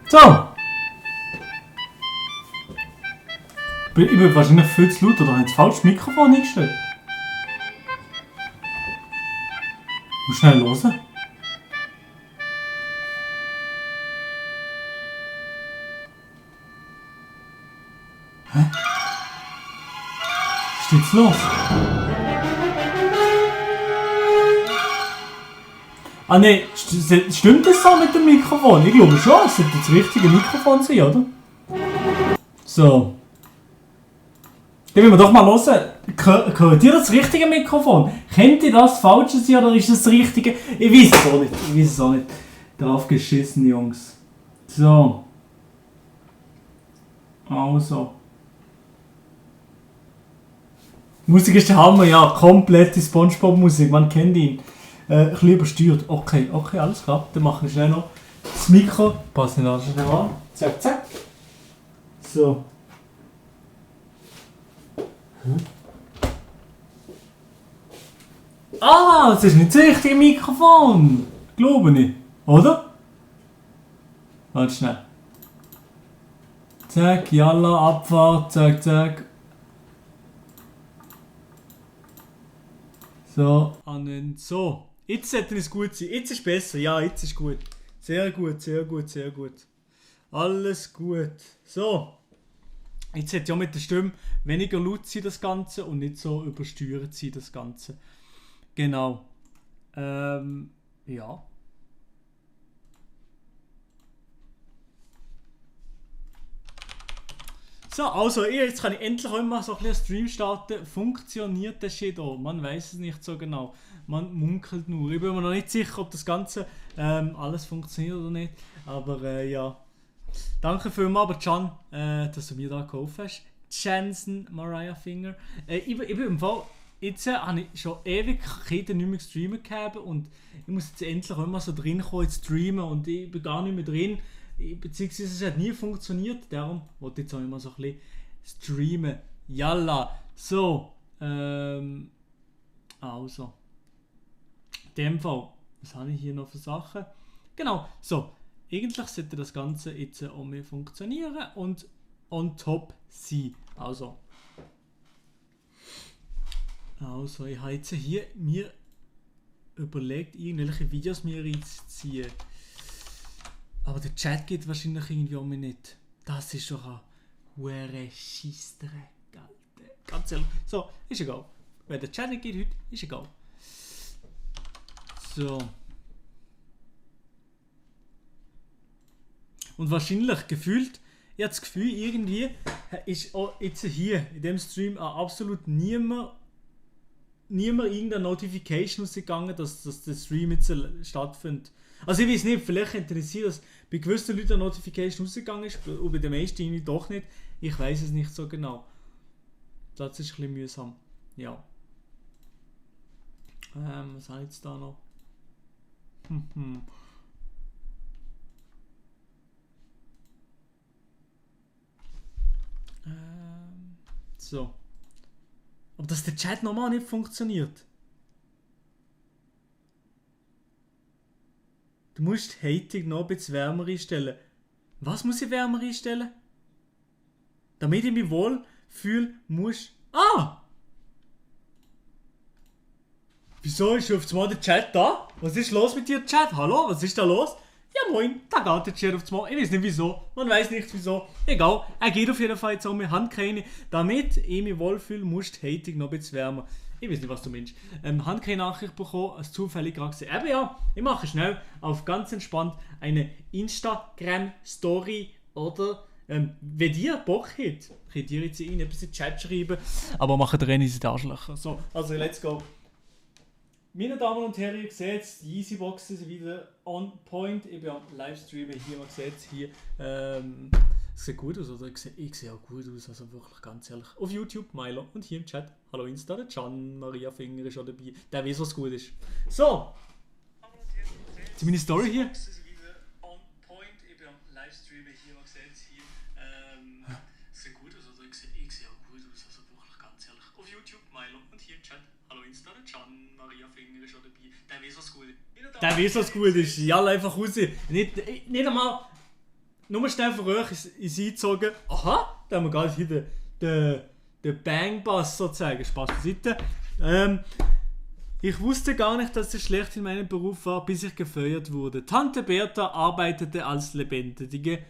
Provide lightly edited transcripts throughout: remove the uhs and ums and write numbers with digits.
So! Ich bin wahrscheinlich viel zu laut oder habe ich das falsche Mikrofon eingestellt? Muss schnell hören. Hä? Was ist jetzt los? Ah ne, stimmt das so mit dem Mikrofon? Ich glaube schon, es sollte das richtige Mikrofon sein, oder? So. Dann wollen wir doch mal hören. Hört ihr das richtige Mikrofon? Kennt ihr das falsche sein oder ist das das richtige? Ich weiß es auch nicht. Drauf geschissen, Jungs. So. Also. Musik ist der Hammer, ja. Komplette Spongebob-Musik, man kennt ihn. Ein bisschen übersteuert. Okay, alles klar. Dann machen wir schnell noch das Mikro. Pass nicht an, schnell an. Zack, zack. So. Ah, das ist nicht das richtige Mikrofon. Glaube ich. Oder? Warte schnell. Zack, jalla, Abfahrt, zack, zack. So, so. Jetzt sollte es gut sein. Jetzt ist besser. Ja, jetzt ist gut. Sehr gut. Alles gut. So. Jetzt sollte ja mit der Stimme weniger laut sein, das Ganze, und nicht so übersteuert sein, das Ganze. Genau. Ja. So, also jetzt kann ich endlich auch mal so ein bisschen einen Stream starten. Funktioniert das Shit auch? Man weiß es nicht so genau. Man munkelt nur. Ich bin mir noch nicht sicher, ob das Ganze alles funktioniert oder nicht. Aber ja. Danke vielmals, aber Can, dass du mir da geholfen hast. Jansen, Mariah Finger. Ich bin im Fall... Jetzt habe ich schon ewig nicht mehr streamen gehabt und ich muss jetzt endlich auch mal so drin kommen, jetzt streamen, und ich bin gar nicht mehr drin. Beziehungsweise es hat nie funktioniert, darum wollte ich jetzt auch immer so ein bisschen streamen. Yalla! So, also. In dem Fall, was habe ich hier noch für Sachen? Genau, so. Eigentlich sollte das Ganze jetzt auch mehr funktionieren und on top sein. Also, ich habe jetzt hier mir überlegt, irgendwelche Videos mir reinzuziehen. Aber der Chat geht wahrscheinlich irgendwie um mich nicht. Das ist doch ein hoher Scheissdreck, Alter. Ganz ehrlich. So, ist egal. Wenn der Chat nicht geht heute, ist egal. So. Und wahrscheinlich gefühlt, ich habe das Gefühl, irgendwie ist auch jetzt hier in dem Stream absolut niemand irgendeine Notification ausgegangen, dass der Stream jetzt stattfindet. Also ich weiß nicht, vielleicht interessiert dass bei gewissen Leuten eine Notification ausgegangen ist und bei den meisten irgendwie doch nicht. Ich weiß es nicht so genau. Das ist ein bisschen mühsam. Ja. Was habe ich jetzt da noch? So. Aber dass der Chat normal nicht funktioniert. Du musst Hating noch ein bisschen wärmer einstellen. Was muss ich wärmer einstellen? Damit ich mich wohl fühle, muss... Ah! Wieso ist auf einmal der Chat da? Was ist los mit dir, Chat? Hallo, was ist da los? Ja moin, da geht der Chat auf einmal. Ich weiß nicht wieso. Man weiß nicht wieso. Egal, er geht auf jeden Fall jetzt um. Wir haben keine. Damit ich mich wohlfühle, muss die Hating noch ein bisschen wärmer. Ich weiß nicht, was du meinst. Haben keine Nachricht bekommen, als zufällig gerade gesehen. Aber ja, ich mache schnell auf ganz entspannt eine Instagram-Story oder wenn ihr Bock habt, könnt ihr jetzt in etwas in den Chat schreiben, aber macht ihr nicht die Arschlöcher. So, also let's go. Meine Damen und Herren, ihr seht, die Easyboxen sind wieder on point. Ich bin am Livestreamen hier, man sieht es hier. Es sieht gut aus, oder? Ich sehe auch gut aus, also wirklich ganz ehrlich. Auf YouTube, Milo, und hier im Chat, hallo Insta, der Can, Maria Finger ist auch dabei. Der weiß, was gut ist. So! Jetzt meine Story hier. On point, ich bin am Livestreamen hier, man sieht es hier. Es sieht gut aus, oder? Ich sehe auch gut aus, also wirklich ganz ehrlich. Auf YouTube, Milo, und hier im Chat, hallo Insta, der Can, Maria Finger ist auch dabei. Der weiß, was gut ist. Der weiß, was gut ist. Ja, einfach raus. Nicht einmal... nur schnell für euch ins eingezogen. Aha, da haben wir gerade hier den Bang-Bass sozusagen. Spaß beiseite. Ich wusste gar nicht, dass es schlecht in meinem Beruf war, bis ich gefeuert wurde. Tante Bertha arbeitete als lebendige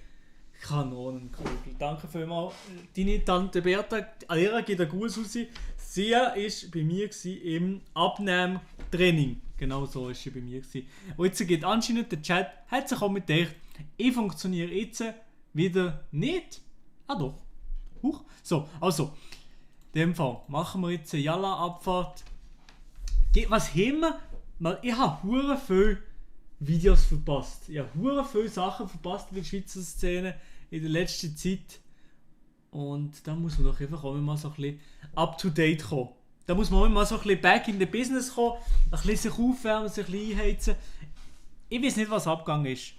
Kanonenkugel. Danke vielmals, deine Tante Bertha. An ihrer geht ein Gruß raus. Sie war bei mir im Abnehmtraining. Genau so war sie bei mir. Und jetzt geht anscheinend der Chat, hat sich auch mit gedacht, ich funktioniere jetzt wieder nicht. Ah doch. Huch. So, also, in dem Fall machen wir jetzt eine Jalla-Abfahrt. Was haben wir? Ich habe hure viele Videos verpasst. Ich habe hure viele Sachen verpasst in der Schweizer Szene in der letzten Zeit. Und da muss man doch einfach auch mal so ein bisschen up to date kommen. Da muss man auch mal so ein bisschen back in the business kommen, ein bisschen sich aufwärmen, sich ein bisschen einheizen. Ich weiß nicht, was abgegangen ist.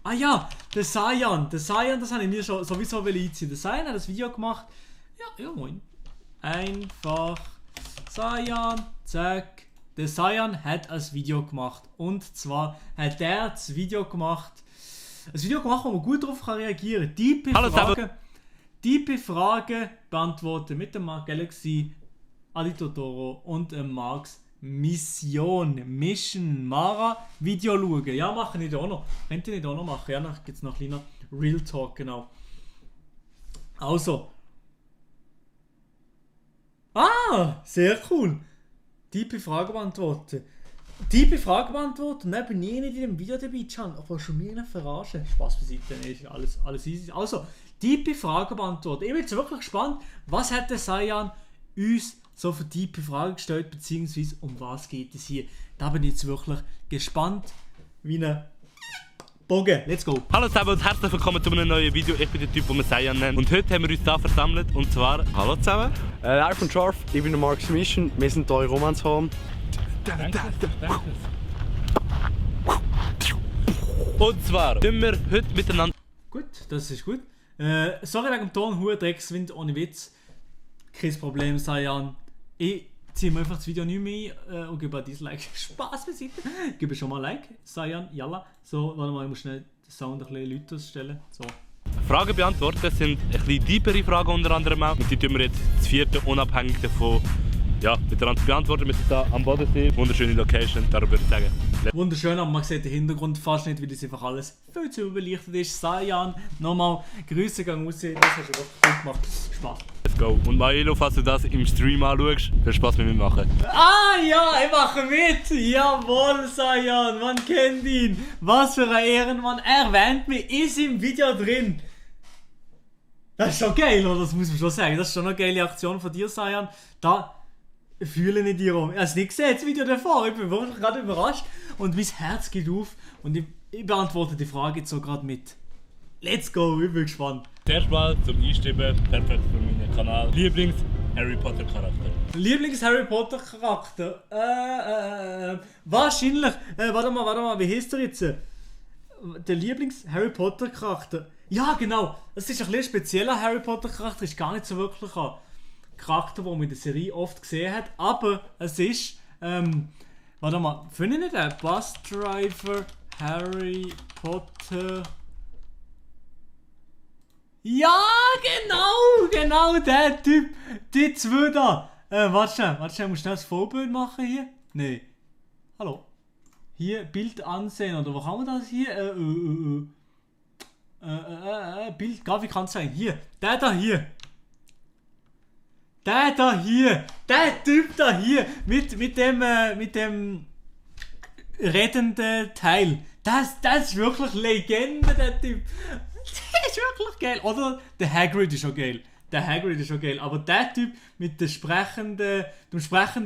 Ah ja, der Sayan, das habe ich mir schon sowieso einziehen. Der Sayan hat ein Video gemacht. Ja moin. Einfach Sayan, zack. Der Sayan hat ein Video gemacht. Und zwar hat er das Video gemacht. Ein Video gemacht, wo man gut darauf reagieren kann. Tiefe Fragen beantworten mit dem Mark Galaxy, Adito Toro und Marks Mission Mara Video schauen. Ja, mache ich auch noch. Könnt ihr nicht auch noch machen? Ja, dann gibt es noch ein kleiner Real Talk, genau. Also. Ah, sehr cool. Tiefe Fragen beantworten. Und dann bin ich nicht in dem Video dabei, Can. Aber schon mir eine verarschen. Spaß beiseite, ist alles easy. Also, tiefe Fragen beantworten. Ich bin jetzt wirklich gespannt, was hat der Sayan uns so für tiefe Fragen gestellt, beziehungsweise um was geht es hier. Da bin ich jetzt wirklich gespannt wie ein Bogen. Let's go! Hallo zusammen und herzlich willkommen zu einem neuen Video. Ich bin der Typ, den wir Sayan nennen. Und heute haben wir uns hier versammelt. Und zwar, hallo zusammen. Ich bin Scharf, ich bin der Marks Mission. Wir sind hier in Romanshorn. Und zwar tun wir heute miteinander. Gut, das ist gut. Sorry wegen dem Ton, hoher Dreckswind, ohne Witz. Kein Problem, Sayan. Ich ziehe mir einfach das Video nicht mehr ein und gebe ein Dislike. Spaß beiseite. Ich gebe schon mal ein Like. Sayan, yalla. So, warte mal, ich muss schnell den Sound ein bisschen lauter stellen. So. Fragen beantworten sind ein bisschen tiefere Fragen unter anderem auch. Und die tun wir jetzt das vierte unabhängig davon miteinander beantworten. Wir sind hier am Bodensee. Wunderschöne Location, darüber würde ich sagen. Wunderschön, aber man sieht den Hintergrund fast nicht, weil das einfach alles viel zu überbelichtet ist. Sayan, nochmal Grüße gehen raus. Das hast du wirklich gut gemacht. Spaß. Let's go. Und Maelo, falls du das im Stream anschaust, viel Spaß mit mir machen. Ah ja, ich mache mit! Jawohl, Sayan, man kennt ihn! Was für ein Ehrenmann! Er erwähnt mich, ist im Video drin! Das ist schon geil, oder? Das muss man schon sagen. Das ist schon eine geile Aktion von dir, Sayan. Da fühle ich dich um. Ich habe es nicht gesehen, das Video davor. Ich bin wirklich gerade überrascht. Und mein Herz geht auf. Und ich beantworte die Frage jetzt so gerade mit. Let's go, ich bin gespannt. Zuerst mal zum Einstimmen, perfekt für meinen Kanal. Lieblings-Harry Potter-Charakter. Lieblings-Harry Potter-Charakter? Wahrscheinlich. Warte mal, wie heißt der jetzt? Der Lieblings-Harry Potter-Charakter. Ja, genau. Das ist ein bisschen spezieller Harry Potter-Charakter. Ist gar nicht so wirklich ein Charakter, den man in der Serie oft gesehen hat. Aber es ist. Warte mal, finde ich nicht den Bus Driver Harry Potter. Ja, genau, der Typ. Die zwei da. Warte schnell, muss ich schnell das Vorbild machen hier? Nee. Hallo. Hier, Bild ansehen, oder wo kann man das hier? Bild, wie kann es sein? Hier, der da hier. Der Typ da hier, mit dem rettenden Teil. Das ist wirklich Legende, der Typ. Der ist wirklich geil. Oder der Hagrid ist schon geil. Aber der Typ mit dem sprechenden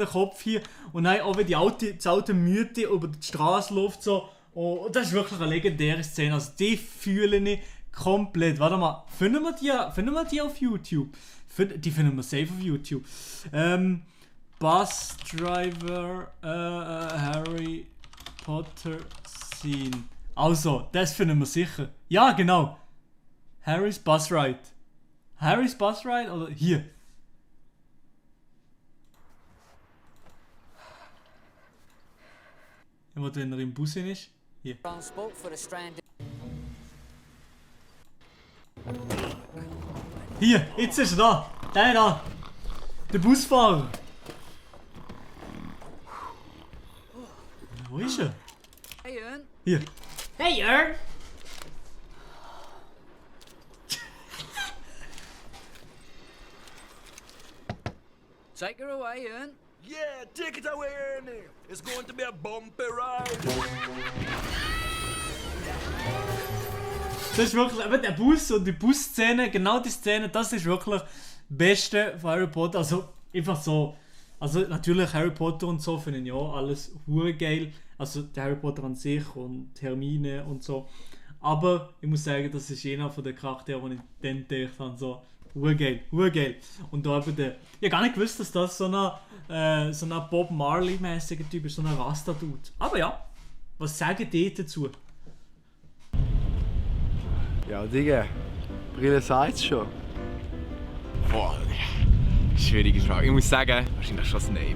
Kopf hier und dann auch wie das alte Mütte über die Straße läuft so. Oh, das ist wirklich eine legendäre Szene. Also die fühle ich komplett. Warte mal, finden wir die auf YouTube? Die finden wir safe auf YouTube. Bus Driver Harry Potter Scene. Also, das finden wir sicher. Ja, genau. Harry's Bus Ride oder hier. Wenn er im Bus ist. Hier. Hier, jetzt ist er da. Der da. Der Busfahrer. Wo ist er? Hey Jörn. Hier. Hey Jörn! Take her away, Jörn. Yeah, take it away, Ernie. It's going to be a bumpy ride. Das ist wirklich, eben der Bus und die Busszene, genau die Szene, das ist wirklich das Beste von Harry Potter. Also einfach so, also natürlich Harry Potter und so finde ich ja alles hure geil. Also der Harry Potter an sich und Hermine und so. Aber ich muss sagen, das ist einer von den Charakteren, die ich dann gedacht habe, so urgeil, urgeil. Und da eben der, ich habe gar nicht gewusst, dass das so ein Bob Marley-mäßiger Typ ist, so ein Rasta-Dude. Aber ja, was sagen die dazu? Ja, Digga. Brille sagt's schon. Boah, schwierige Frage. Ich muss sagen, wahrscheinlich schon Snape.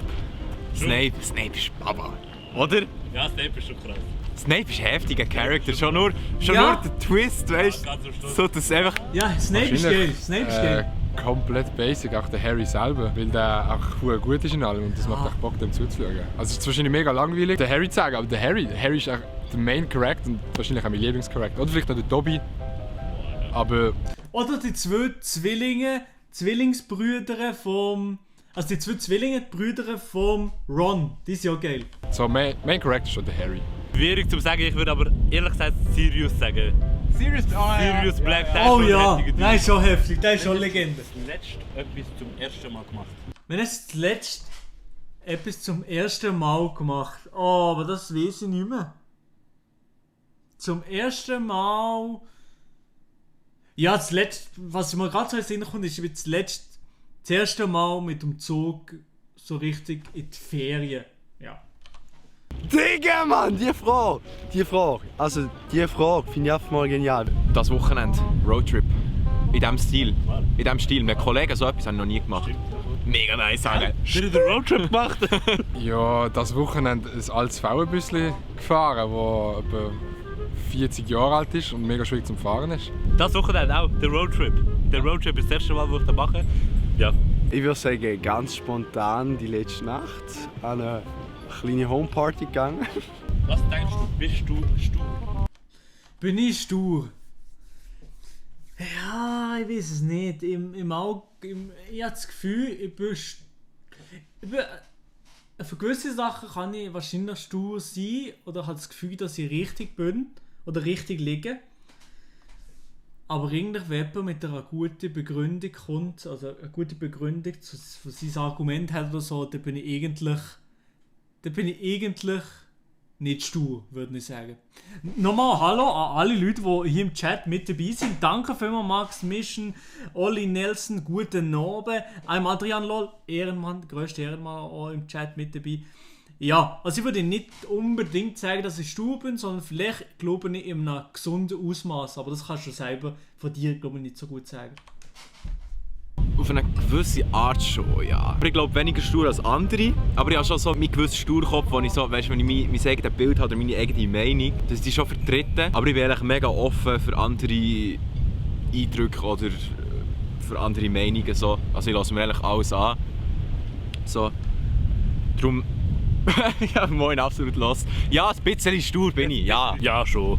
Snape ist Baba. Oder? Ja, Snape ist schon krass. Snape ist ein heftiger Charakter. Schon nur Ja. der Twist, weißt Ganz am du? Schluss. So, dass einfach. Ja, Snape ist geil, Snape ist geil. Komplett basic, auch der Harry selber, weil der auch verdammt gut ist in allem und das macht echt Bock, dem zuzuschauen. Also es ist wahrscheinlich mega langweilig, den Harry zu sagen, aber der Harry ist auch der Main Character und wahrscheinlich auch mein Lieblingscharakter. Oder vielleicht noch der Dobby, aber Oder die zwei Zwillingsbrüder vom... Also die zwei Zwillinge-Brüder vom Ron, die sind ja geil. so Main Character ist schon der Harry. Schwierig zu sagen, ich würde aber ehrlich gesagt Sirius sagen. Sirius, Sirius Black, der Oh ist schon ja, ein heftiger nein, Typ. schon heftig, der ist schon Legende. Letzt etwas zum ersten Mal gemacht. Wenn es zuletzt etwas zum ersten Mal gemacht, oh, aber das weiß ich nicht mehr. Zum ersten Mal... Ja, zuletzt, was mir gerade so in den Sinn kommt, ist wie zuletzt das erste Mal mit dem Zug so richtig in die Ferien. Ja. Digga, Mann, die Frage. Also, die Frage finde ich einfach mal genial. Das Wochenende, Roadtrip. In diesem Stil. In diesem Stil. Mit Kollegen so etwas habe ich noch nie gemacht. Mega nice sagen. Hast du den Roadtrip gemacht? Ja, das Wochenende ein altes Frauenbüsschen gefahren, das etwa 40 Jahre alt ist und mega schwierig zum Fahren ist. Das Wochenende auch, der Roadtrip. Der Roadtrip ist das erste Mal, wo ich das mache. Ja. Ich würde sagen, ganz spontan die letzte Nacht an eine kleine Homeparty gegangen. Was denkst du, bist du stur? Bin ich stur? Ja, ich weiß es nicht. Ich habe das Gefühl, für gewisse Sachen kann ich wahrscheinlich stur sein oder habe das Gefühl, dass ich richtig bin oder richtig liege. Aber irgendwie, wenn jemand mit einer guten Begründung kommt, also eine gute Begründung für sein Argument hat oder so, dann bin ich eigentlich nicht stur, würde ich sagen. Nochmal Hallo an alle Leute, die hier im Chat mit dabei sind. Danke vielmals Max Mission, Olli Nelson, guten Abend. Ein Adrian Lol, Ehrenmann, der grösste Ehrenmann auch im Chat mit dabei. Ja, also ich würde nicht unbedingt sagen, dass ich stur bin, sondern vielleicht glaube ich in einem gesunden Ausmaß. Aber das kannst du selber von dir, glaube ich, nicht so gut sagen. Auf eine gewisse Art schon, ja. Aber ich glaube weniger stur als andere. Aber ich habe schon so meinen gewissen Sturkopf, wo ich so, weißt, wenn ich mein eigenes Bild habe oder meine eigene Meinung, dass ich die schon vertrete. Aber ich bin eigentlich mega offen für andere Eindrücke oder für andere Meinungen. So. Also ich lasse mir eigentlich alles an. So. Darum... ja, moin, absolut los. Ja, ein bisschen stur bin ich, ja. Ja, schon.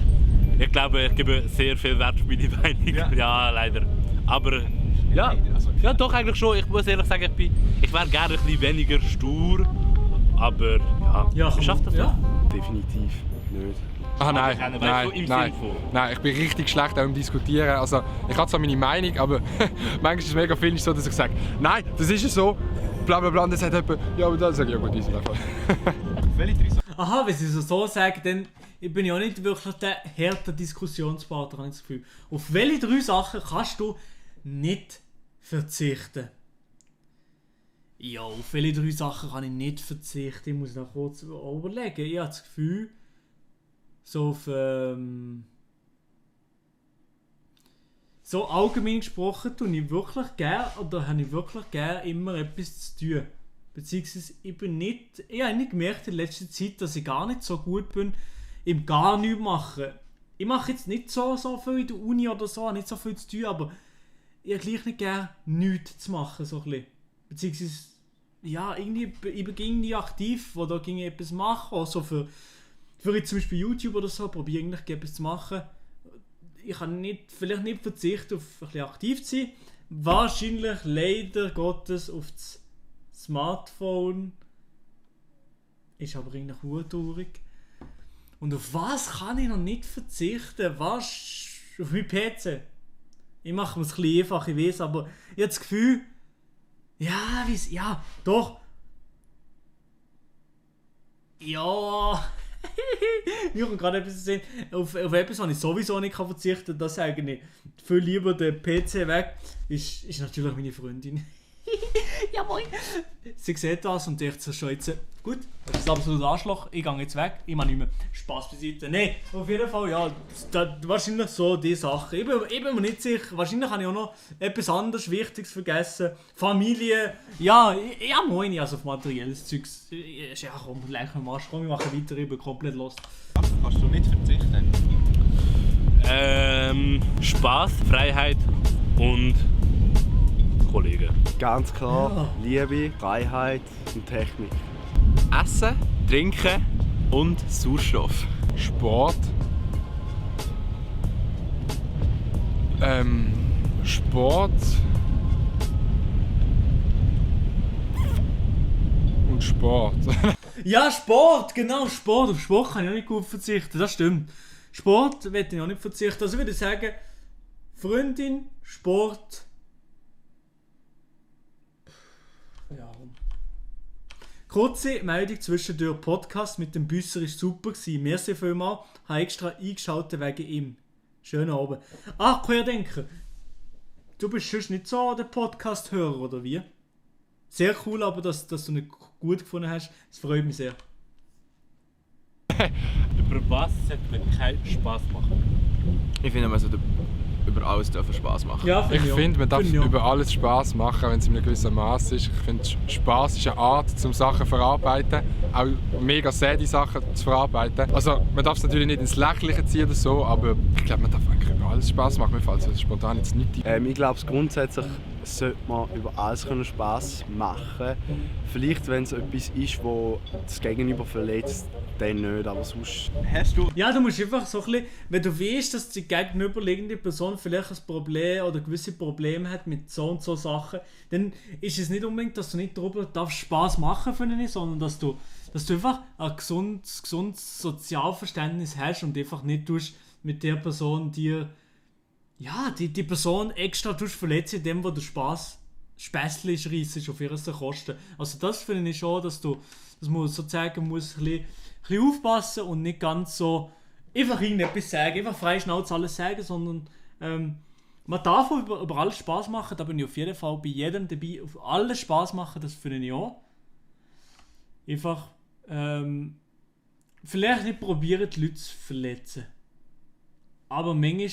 Ich glaube, ich gebe sehr viel Wert auf meine Meinung. Ja, leider. Aber ja, doch eigentlich schon. Ich muss ehrlich sagen, ich wäre gerne ein bisschen weniger stur. Aber ja, kann ich schaffe man- das ja. Definitiv nicht. Ah nein, keiner weiss, nein, so im nein, Sinn von. nein, ich bin richtig schlecht auch im Diskutieren. Also ich habe zwar meine Meinung, aber manchmal ist es mega viel so, dass ich sage, nein, das ist ja so, bla bla bla, und dann sagt jemand, ja, aber dann sage ich, ja gut, ist es einfach. Aha, wenn sie so sagen, dann bin ich auch nicht wirklich der harte Diskussionspartner, habe ich das Gefühl. Auf welche 3 Sachen kannst du nicht verzichten? Ja, auf welche 3 Sachen kann ich nicht verzichten? Ich muss noch kurz überlegen. Ich habe das Gefühl, so auf so allgemein gesprochen tue ich wirklich gerne oder habe ich wirklich gerne immer etwas zu tun. Beziehungsweise ich habe nicht gemerkt in letzter Zeit, dass ich gar nicht so gut bin im gar nichts machen. Ich mache jetzt nicht so viel in der Uni oder so, habe nicht so viel zu tun, aber ich gleich nicht gerne nichts zu machen, so ein bisschen. Beziehungsweise, ja, irgendwie, ich bin irgendwie aktiv, wo da ging etwas machen, also für jetzt zum Beispiel YouTube oder so, probiere ich eigentlich etwas zu machen. Ich kann vielleicht nicht verzichten, auf ein bisschen aktiv zu sein. Wahrscheinlich, leider Gottes, auf das Smartphone. Ist aber eigentlich traurig. Und auf was kann ich noch nicht verzichten? Was? Auf meinen PC. Ich mache mir es ein bisschen einfach, ich weiß, aber ich habe das Gefühl, ja, doch. Ja. Ich habe gerade etwas gesehen. Auf etwas, was ich sowieso nicht verzichten kann, das sage ich viel lieber den PC weg, ist natürlich meine Freundin. Ja moin! Sie sieht das und denkt so schon jetzt, gut, das ist ein absolutes Arschloch, ich gehe jetzt weg, ich mache nicht mehr. Spaß beiseite. Nein, auf jeden Fall, ja, wahrscheinlich so die Sachen. Ich bin mir nicht sicher, wahrscheinlich habe ich auch noch etwas anderes Wichtiges vergessen. Familie, ja moin, also auf materielles Zeugs. Ja komm, leck am Arsch, komm, ich mache weiter, ich bin komplett lost. Kannst du nicht verzichten? Spaß, Freiheit und Kollegen. Ganz klar, Liebe, Freiheit und Technik. Essen, Trinken und Sauerstoff. Sport. Sport. Und Sport. Ja, Sport, genau, Sport. Auf Sport kann ich auch nicht gut verzichten, das stimmt. Sport werde ich auch nicht verzichten. Also würde ich sagen, Freundin, Sport. Ja. Kurze Meldung zwischendurch. Podcast mit dem Büsser war super gewesen. Merci vielmals. Habe extra eingeschaltet wegen ihm. Schönen Abend. Ach, Querdenker. Du bist sonst nicht so der Podcast-Hörer, oder wie? Sehr cool, aber dass du nicht gut gefunden hast. Das freut mich sehr. Über was sollte man keinen Spaß machen? Ich finde, man sollte über alles Spaß machen. Ja, Ich finde, man darf Finde ich auch. über alles Spaß machen, wenn es in einem gewissen Maß ist. Ich finde, Spaß ist eine Art, um Sachen zu verarbeiten. Auch mega säde Sachen zu verarbeiten. Also, man darf es natürlich nicht ins Lächerliche ziehen oder so, aber ich glaube, man darf eigentlich über alles Spaß machen. Mir fällt so spontan jetzt nicht ein. Ich glaube, grundsätzlich sollte man über alles Spass machen. Vielleicht, wenn es etwas ist, wo das Gegenüber verletzt, dann nicht, aber sonst... Hast du? Ja, du musst einfach so ein bisschen, wenn du weißt, dass die gegenüberliegende Person vielleicht ein Problem oder gewisse Probleme hat mit so und so Sachen, dann ist es nicht unbedingt, dass du nicht darüber darfst Spaß machen für ihn, sondern dass du einfach ein gesundes Sozialverständnis hast und einfach nicht mit der Person dir die Person extra verletzen, indem du Späßchen schreissest auf ihre Kosten. Also das finde ich schon, dass man sozusagen muss ein bisschen aufpassen und nicht ganz so einfach irgendetwas sagen, einfach frei Schnauze alles sagen, sondern man darf über alles Spaß machen, da bin ich auf jeden Fall bei jedem dabei, auf alles Spaß machen, das finde ich auch. Einfach vielleicht nicht probieren, die Leute zu verletzen. Aber manchmal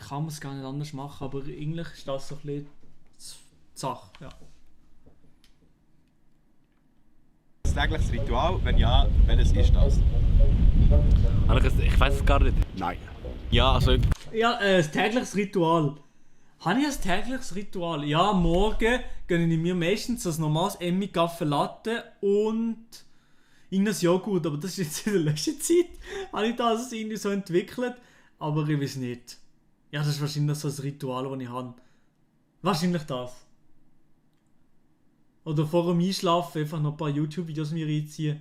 kann man es gar nicht anders machen, aber eigentlich ist das so ein bisschen die Sache, ja. Das tägliches Ritual? Wenn ja, welches ist das? Ich weiß es gar nicht. Nein. Ja, also... Ja, ein tägliches Ritual. Habe ich ein tägliches Ritual? Ja, morgen gönne ich mir meistens ein normales Emmy Kaffee Latte und irgendein Joghurt, aber das ist jetzt in der letzten Zeit, habe ich das irgendwie so entwickelt, aber ich weiß nicht. Ja, das ist wahrscheinlich so ein Ritual, das ich habe. Wahrscheinlich das. Oder vor dem Einschlafen einfach noch ein paar YouTube-Videos mir reinziehen.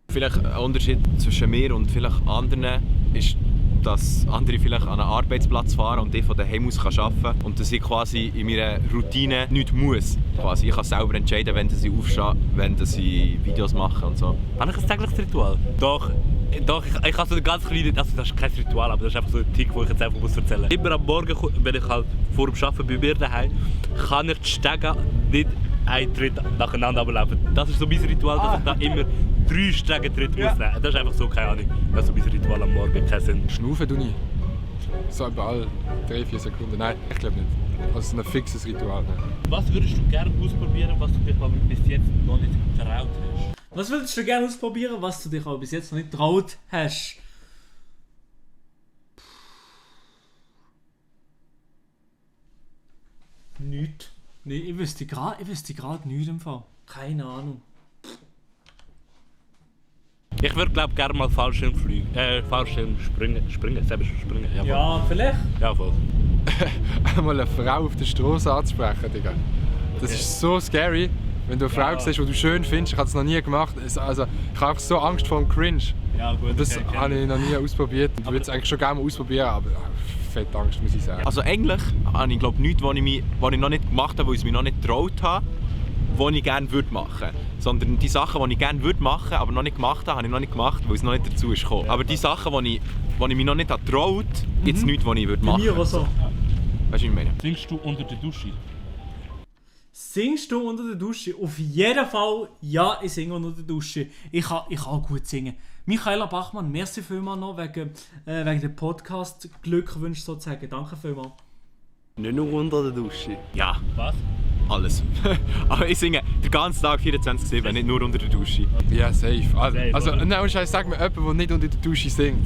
Vielleicht ein Unterschied zwischen mir und vielleicht anderen ist, dass andere vielleicht an einen Arbeitsplatz fahren und ich von daheim aus arbeiten kann und dass ich quasi in meiner Routine nichts muss. Quasi, ich kann selber entscheiden, wenn ich aufstehe, wenn ich Videos mache und so. Habe ich ein tägliches Ritual? Doch, ich habe so ein ganz kleines, also das ist kein Ritual, aber das ist einfach so ein Tick, den ich jetzt einfach erzählen muss. Immer am Morgen, wenn ich halt vor dem Arbeiten bei mir daheim, kann ich die Stege nicht einen Tritt nacheinander ablaufen. Das ist so mein Ritual, dass ich da immer 3 Stegentritte muss nehmen. Das ist einfach so, keine Ahnung. Das ist so mein Ritual am Morgen, keinen Sinn. Schnaufen du nie. So überall 3-4 Sekunden. Nein, ich glaube nicht. Also ein fixes Ritual. Nein. Was würdest du gerne ausprobieren, was du dich aber bis jetzt noch nicht getraut hast? Was würdest du gerne ausprobieren, was du dich aber bis jetzt noch nicht getraut hast? Nicht. Nee, ich wüsste gerade nichts im Fall. Keine Ahnung. Ich würde glaube gerne mal Fallschirm springen. Selber springen. Ja, voll. Ja, vielleicht. Ja, voll. Einmal eine Frau auf der Straße anzusprechen, Digga. Das ist so scary. Wenn du eine Frau siehst, die du schön findest, ich habe es noch nie gemacht. Also, ich habe einfach so Angst vor dem Cringe. Ja, gut. Das habe ich noch nie ausprobiert. Ich würde es eigentlich schon gerne mal ausprobieren, aber fette Angst, muss ich sagen. Also eigentlich habe ich glaube nichts, was ich noch nicht gemacht habe, weil ich es mir noch nicht getraut habe, was ich gerne machen würde. Sondern die Sachen, die ich gerne machen würde, aber noch nicht gemacht habe ich noch nicht gemacht, weil es noch nicht dazu ist gekommen. Aber die Sachen, die ich mich noch nicht getraut habe, gibt es nichts, was ich Bei machen mir würde. auch so. Weißt du, was ich meine? Singst du unter der Dusche? Singst du unter der Dusche? Auf jeden Fall, ja, ich singe unter der Dusche. Ich kann auch gut singen. Michaela Bachmann, merci vielmals noch wegen dem Podcast Glückwünsche sozusagen. Danke vielmals. Nicht nur unter der Dusche. Ja, Was? alles. Aber ich singe den ganzen Tag 24/7, nicht nur unter der Dusche. Ja, safe. Also, oder? nein, Scheiß, sag mir jemand, der nicht unter der Dusche singt.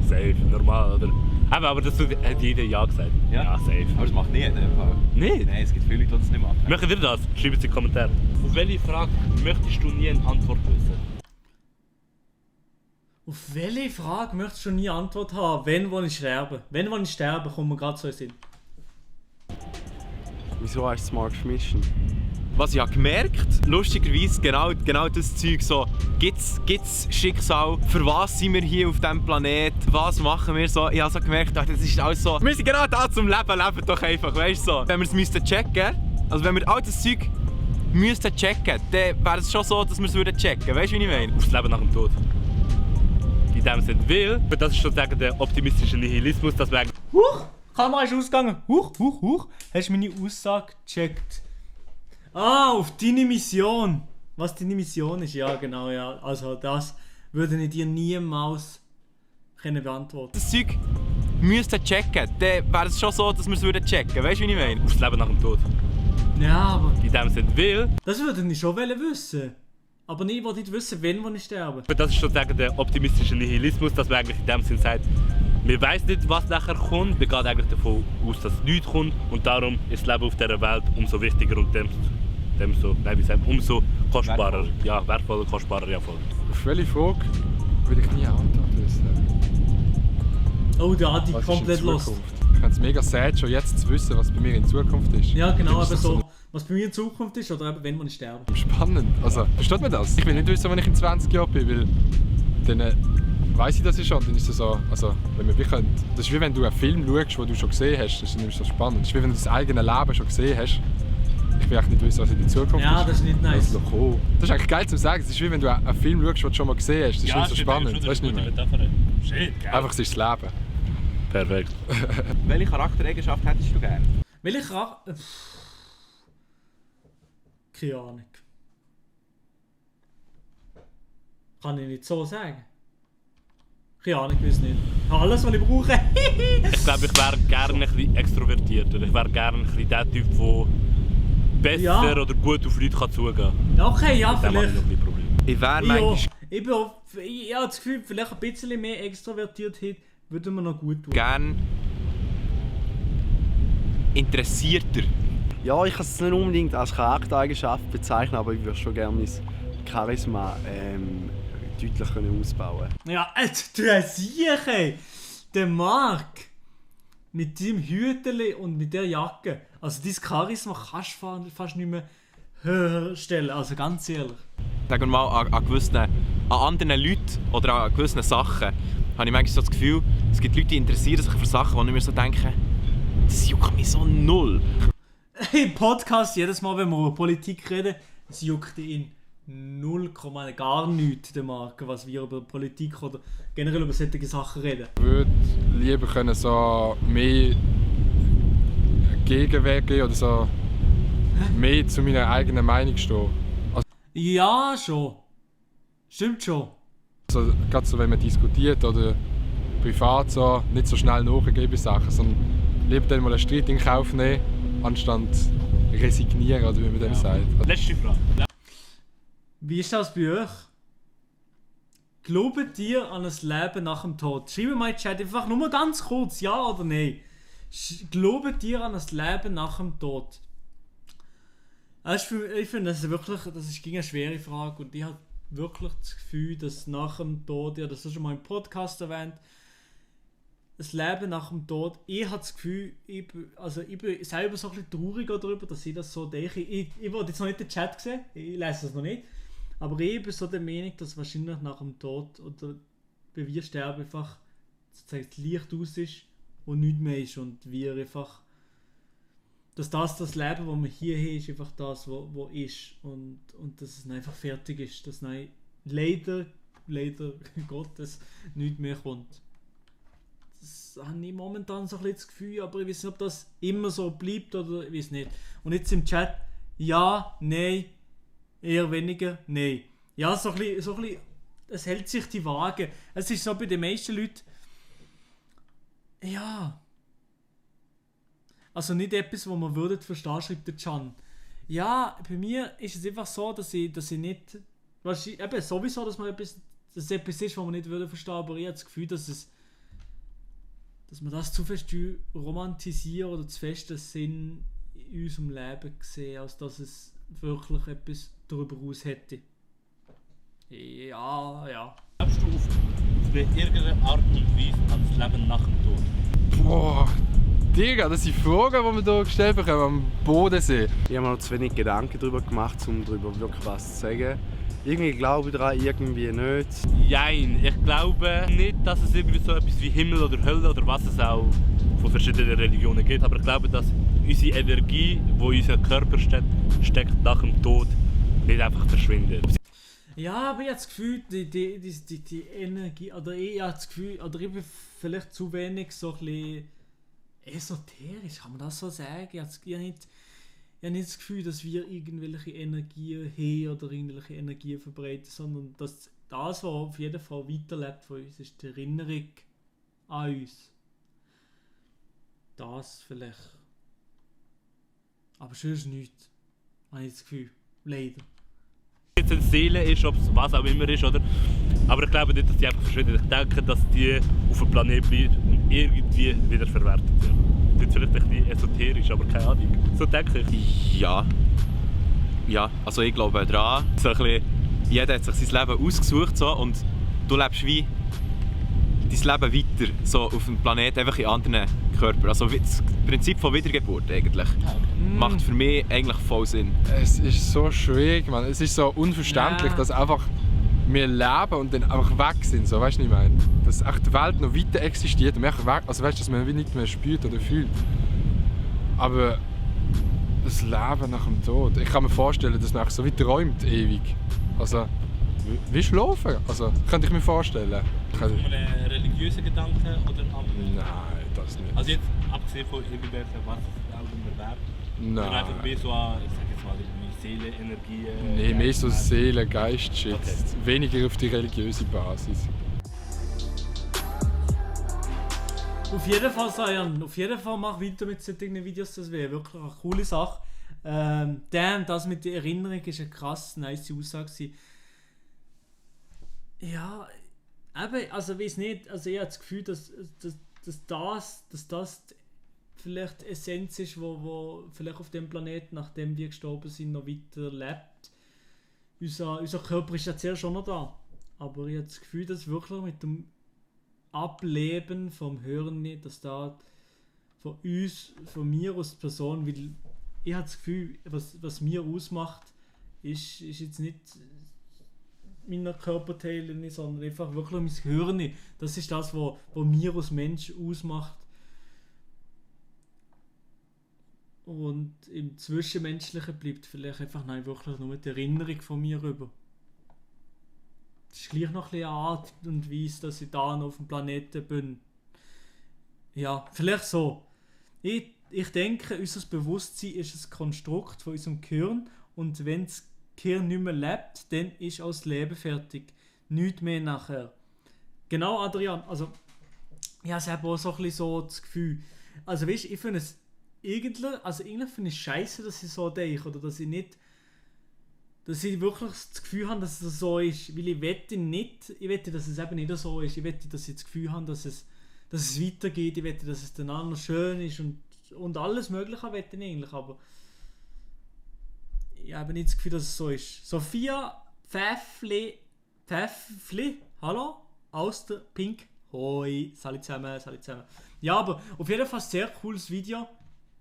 Safe, normal, oder? Aber das hat jeder ja gesagt. Ja, safe. Aber das macht nie in dem Fall. Nicht? Nein, es gibt viele Leute, die das nicht machen. Möchtet ihr das? Schreibt es in die Kommentare. Auf welche Frage möchtest du nie eine Antwort wissen? Auf welche Frage möchtest du nie Antwort haben? Wenn ich sterbe? Wenn ich sterbe, kommt mir gerade so in den Sinn. Wieso hast du das mal geschmissen? Was ich habe gemerkt, lustigerweise genau das Zeug so, gibt's Schicksal, für was sind wir hier auf diesem Planet, was machen wir so, ich habe so gemerkt, das ist alles so, wir sind genau da zum Leben, leben doch einfach, weißt du so. Wenn wir es müssten checken, also wenn wir all das Zeug müssten checken, dann wäre es schon so, dass wir es würden checken, weißt du, wie ich meine? Auf das Leben nach dem Tod. In dem Sinne, weil, das ist sozusagen der optimistische Nihilismus, dass wir eigentlich... Huch! Kamera ist ausgegangen. Huch! Hast du meine Aussage gecheckt? Ah, auf deine Mission. Was deine Mission ist? Ja, genau, ja. Also das würde ich dir niemals können beantworten. Das Zeug müssten checken, dann wäre es schon so, dass wir es würden checken, weißt du, wie ich meine? Auf das Leben nach dem Tod. Ja, aber In dem Sinne, weil, das würde ich schon wissen. Aber ich wollte nicht wissen, wenn ich sterbe. das ist sozusagen der optimistische Nihilismus, dass man eigentlich in dem Sinne sagt, wir wissen nicht, was nachher kommt, wir gehen eigentlich davon aus, dass nichts kommt und darum ist das Leben auf dieser Welt umso wichtiger und umso kostbarer. Ja, wertvoller, kostbarer, ja voll. Auf welche Frage will ich nie eine Antwort wissen? Oh, da hat die Was ist in komplett los. Zukunft? Ich fände es mega sad, schon jetzt zu wissen, was bei mir in Zukunft ist. Ja, genau, Das eben ist so. Was bei mir in Zukunft ist oder eben wenn ich sterbe. Spannend. Also, versteht man das? Ich will nicht wissen, wenn ich in 20 Jahren bin, weil dann weiss ich das ja schon. Dann ist es so, also, wenn wir wirklich, das ist wie wenn du einen Film schaust, den du schon gesehen hast. Das ist nicht so spannend. Das ist wie wenn du dein eigenes Leben schon gesehen hast. Ich will echt nicht wissen, was in der Zukunft Ja, ist. das ist nicht nice. Das ist noch cool. Das ist eigentlich geil zu sagen. Es ist wie wenn du einen Film schaust, den du schon mal gesehen hast. Das ist nicht so spannend. Weißt du nicht mehr? Shit, geil. Einfach, es ist das Leben. Perfekt. Welche Charaktereigenschaft hättest du gerne? Welche Charakter... Keine Ahnung. Kann ich nicht so sagen. Keine Ahnung, ich weiß nicht. Alles, was ich brauche. Ich glaube, ich wäre gerne ein bisschen extrovertierter. Ich wäre gerne ein bisschen der Typ, der besser Ja. oder gut auf Leute kann zugehen kann. Okay, ja, Mit dem habe ich vielleicht. noch ein bisschen Probleme. Ich wäre Ja, manchmal ich habe das Gefühl, vielleicht ein bisschen mehr Extrovertiertheit würde mir noch gut tun. gern interessierter. Ja, ich kann es nicht unbedingt als Charaktereigenschaft bezeichnen, aber ich würde schon gerne mein Charisma deutlich ausbauen können. Ja, du hast sicher, der Marc mit deinem Hüteli und mit der Jacke. Also dein Charisma kannst du fast nicht mehr höher stellen, also ganz ehrlich. Sagen wir mal, an anderen Leuten oder an gewissen Sachen habe ich manchmal so das Gefühl, es gibt Leute, die interessieren sich für Sachen, wo ich mir so denke, das juckt mich so null. Im Podcast, jedes Mal, wenn wir über Politik reden, es juckt ihn 0, gar nichts, der Marc, was wir über Politik oder generell über solche Sachen reden. Ich würde lieber können so mehr Gegenweg gehen oder so mehr zu meiner eigenen Meinung stehen. Ja, schon. Stimmt schon. Also, gerade so, wenn man diskutiert oder privat so, nicht so schnell nachgeben Sachen, sondern lieber dann mal einen Streit in Kauf nehmen, anstatt resignieren, oder wie man dem sagt. Letzte Frage. Wie ist das bei euch? Glaubt ihr an ein Leben nach dem Tod? Schreibt mal in den Chat einfach nur ganz kurz, ja oder nein. Glaubt ihr an das Leben nach dem Tod? Ich finde, das ist eine schwere Frage und ich habe wirklich das Gefühl, dass nach dem Tod, ja, das hast du schon mal im Podcast erwähnt, das Leben nach dem Tod, ich habe das Gefühl, ich bin selber so ein bisschen trauriger darüber, dass ich das so denke. Ich wollte jetzt noch nicht den Chat sehen, ich lese das noch nicht, aber ich bin so der Meinung, dass wahrscheinlich nach dem Tod oder wenn wir sterben einfach sozusagen das Licht aus ist und nichts mehr ist und wir einfach, dass das Leben, das wir hier haben, ist einfach das, was ist und dass es einfach fertig ist, dass leider Gottes nichts mehr kommt. Das habe ich momentan so ein bisschen das Gefühl, aber ich weiß nicht, ob das immer so bleibt oder ich weiß nicht. Und jetzt im Chat, ja, nein, eher weniger, nein. Ja, so ein bisschen, es hält sich die Waage. Es ist so bei den meisten Leuten, ja, also nicht etwas, was man würde verstehen, schreibt der Can. Ja, bei mir ist es einfach so, dass ich nicht, eben sowieso, dass es etwas ist, was man nicht würde verstehen, aber ich habe das Gefühl, dass man das zu fest romantisieren oder zu fest den Sinn in unserem Leben sehen, als dass es wirklich etwas darüber aus hätte. Ja. Glaubst du auf irgendeine Art und Weise an das Leben nach dem Tod? Boah, Digga, das sind Fragen, die wir hier gestellt bekommen am Bodensee. Ich habe mir noch zu wenig Gedanken darüber gemacht, um darüber wirklich was zu sagen. Irgendwie glaube ich daran, irgendwie nicht. Nein, ich glaube nicht, dass es irgendwie so etwas wie Himmel oder Hölle oder was es auch von verschiedenen Religionen gibt. Aber ich glaube, dass unsere Energie, die in unserem Körper steckt nach dem Tod, nicht einfach verschwindet. Ja, aber ich habe das Gefühl, die Energie, oder ich habe das Gefühl, oder ich bin vielleicht zu wenig so ein bisschen esoterisch, kann man das so sagen? Ich habe nicht das Gefühl, dass wir irgendwelche Energien haben oder irgendwelche Energien verbreiten, sondern dass das, was auf jeden Fall weiterlebt von uns, ist die Erinnerung an uns. Das vielleicht. Aber sonst nichts, habe ich das Gefühl. Leider. Jetzt eine Seele ist, ob es was auch immer ist, oder? Aber ich glaube nicht, dass die einfach verschwinden. Ich denke, dass die auf dem Planeten bleiben und irgendwie wieder verwertet werden. Das ist vielleicht ein bisschen esoterisch, aber keine Ahnung. So denke ich. Ja, also ich glaube daran. So ein bisschen, jeder hat sich sein Leben ausgesucht so, und du lebst wie dein Leben weiter so auf dem Planeten, einfach in anderen Körpern. Also das Prinzip von Wiedergeburt eigentlich macht für mich eigentlich voll Sinn. Es ist so schwierig, man. Es ist so unverständlich, dass einfach wir leben und dann einfach weg sind. So, weißt du, was ich meine? Dass echt die Welt noch weiter existiert und wir einfach weg, also weißt du, dass man nicht mehr spürt oder fühlt. Aber das Leben nach dem Tod, ich kann mir vorstellen, dass man so wie träumt ewig. Also wie schlafen, also könnte ich mir vorstellen. Einen religiösen Gedanken oder am... Nein, das nicht. Also jetzt abgesehen von irgendwelchen, was es auch immer wäre. Nein. Oder einfach mehr so an, ich sag jetzt mal, irgendwie Seele, Energie... Nee, mehr so Seele, Geist, Shit. Okay. Weniger auf die religiöse Basis. Auf jeden Fall, Sajan, mach weiter mit solchen Videos, das wäre wirklich eine coole Sache. Das mit der Erinnerung ist eine krass nice Aussage. Ja, eben, also weiß nicht, also ich habe das Gefühl, dass das vielleicht die Essenz ist, wo vielleicht auf dem Planeten, nachdem wir gestorben sind, noch weiter lebt. Unser Körper ist ja zuerst schon noch da, aber ich habe das Gefühl, dass wirklich mit dem Ableben vom Hören nicht, dass da von mir als Person, weil ich habe das Gefühl, was mir ausmacht, ist jetzt nicht meine Körperteile, sondern einfach wirklich mein Hören. Das ist das, was mir als Mensch ausmacht. Und im Zwischenmenschlichen bleibt vielleicht einfach wirklich nur die Erinnerung von mir rüber. Es ist gleich noch ein bisschen eine Art und Weise, dass ich da noch auf dem Planeten bin. Ja, vielleicht so. Ich denke, unser Bewusstsein ist ein Konstrukt von unserem Gehirn und wenn das Gehirn nicht mehr lebt, dann ist auch das Leben fertig. Nichts mehr nachher. Genau, Adrian, also ich habe auch so ein bisschen so das Gefühl. Also weißt du, ich finde es eigentlich finde ich scheiße, dass ich so denke oder dass ich wirklich das Gefühl habe, dass es so ist, weil ich wette, dass es eben nicht so ist. Ich wette, dass ich das Gefühl habe, dass es dass es weitergeht, ich möchte, dass es dann auch noch schön ist und alles mögliche möchte ich eigentlich, aber ich habe nicht das Gefühl, dass es so ist. Sophia Pfäffli, hallo? Aus der Pink. Hoi, salut zusammen. Ja, aber auf jeden Fall sehr cooles Video.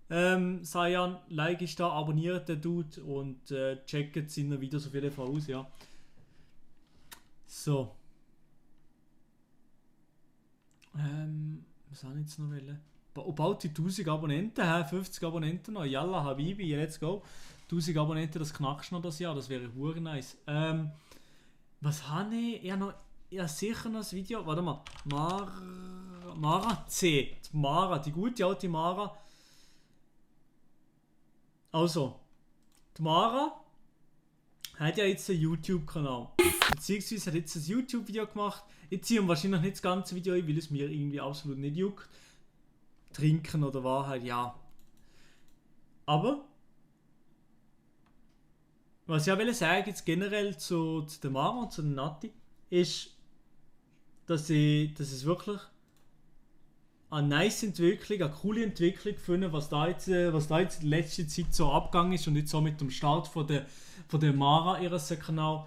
Sayan, like ist da, abonniert den Dude und checkt seine Videos auf jeden Fall aus, ja. So. Was habe ich jetzt noch wollen? Bald die 1000 Abonnenten, 50 Abonnenten noch. Yalla, Habibi, let's go. 1000 Abonnenten, das knackst du noch das Jahr, das wäre hure nice. Was habe ich? Ja, sicher noch ein Video. Warte mal. Mara C. Die Mara, die gute alte Mara. Also, die Mara hat ja jetzt einen YouTube-Kanal. Beziehungsweise hat jetzt ein YouTube-Video gemacht. Ich ziehe wahrscheinlich nicht das ganze Video ein, weil es mir irgendwie absolut nicht juckt. Trinken oder Wahrheit, ja. Aber was ich auch will sagen, jetzt generell zu der Mara und zu der Nati, ist, dass es wirklich eine nice Entwicklung, eine coole Entwicklung finde, was da jetzt in letzter Zeit so abgegangen ist und jetzt so mit dem Start von der Mara ihres Kanal.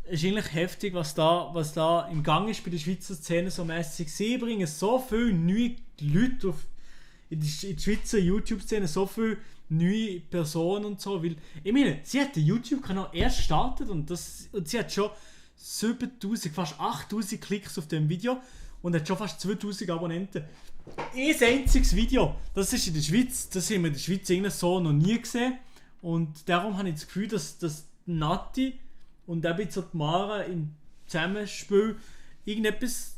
Es ist eigentlich heftig, was da im Gang ist bei der Schweizer Szene so mäßig. Sie bringen so viele neue Leute in die Schweizer YouTube-Szene, so viele neue Personen und so, weil, ich meine, sie hat den YouTube-Kanal erst gestartet und sie hat schon 7000, fast 8000 Klicks auf dem Video und hat schon fast 2000 Abonnenten. Ein einziges Video, das ist in der Schweiz, das haben wir in der Schweiz irgendwie so noch nie gesehen und darum habe ich das Gefühl, dass Nati und auch jetzt die Mara im Zusammenspiel irgendetwas,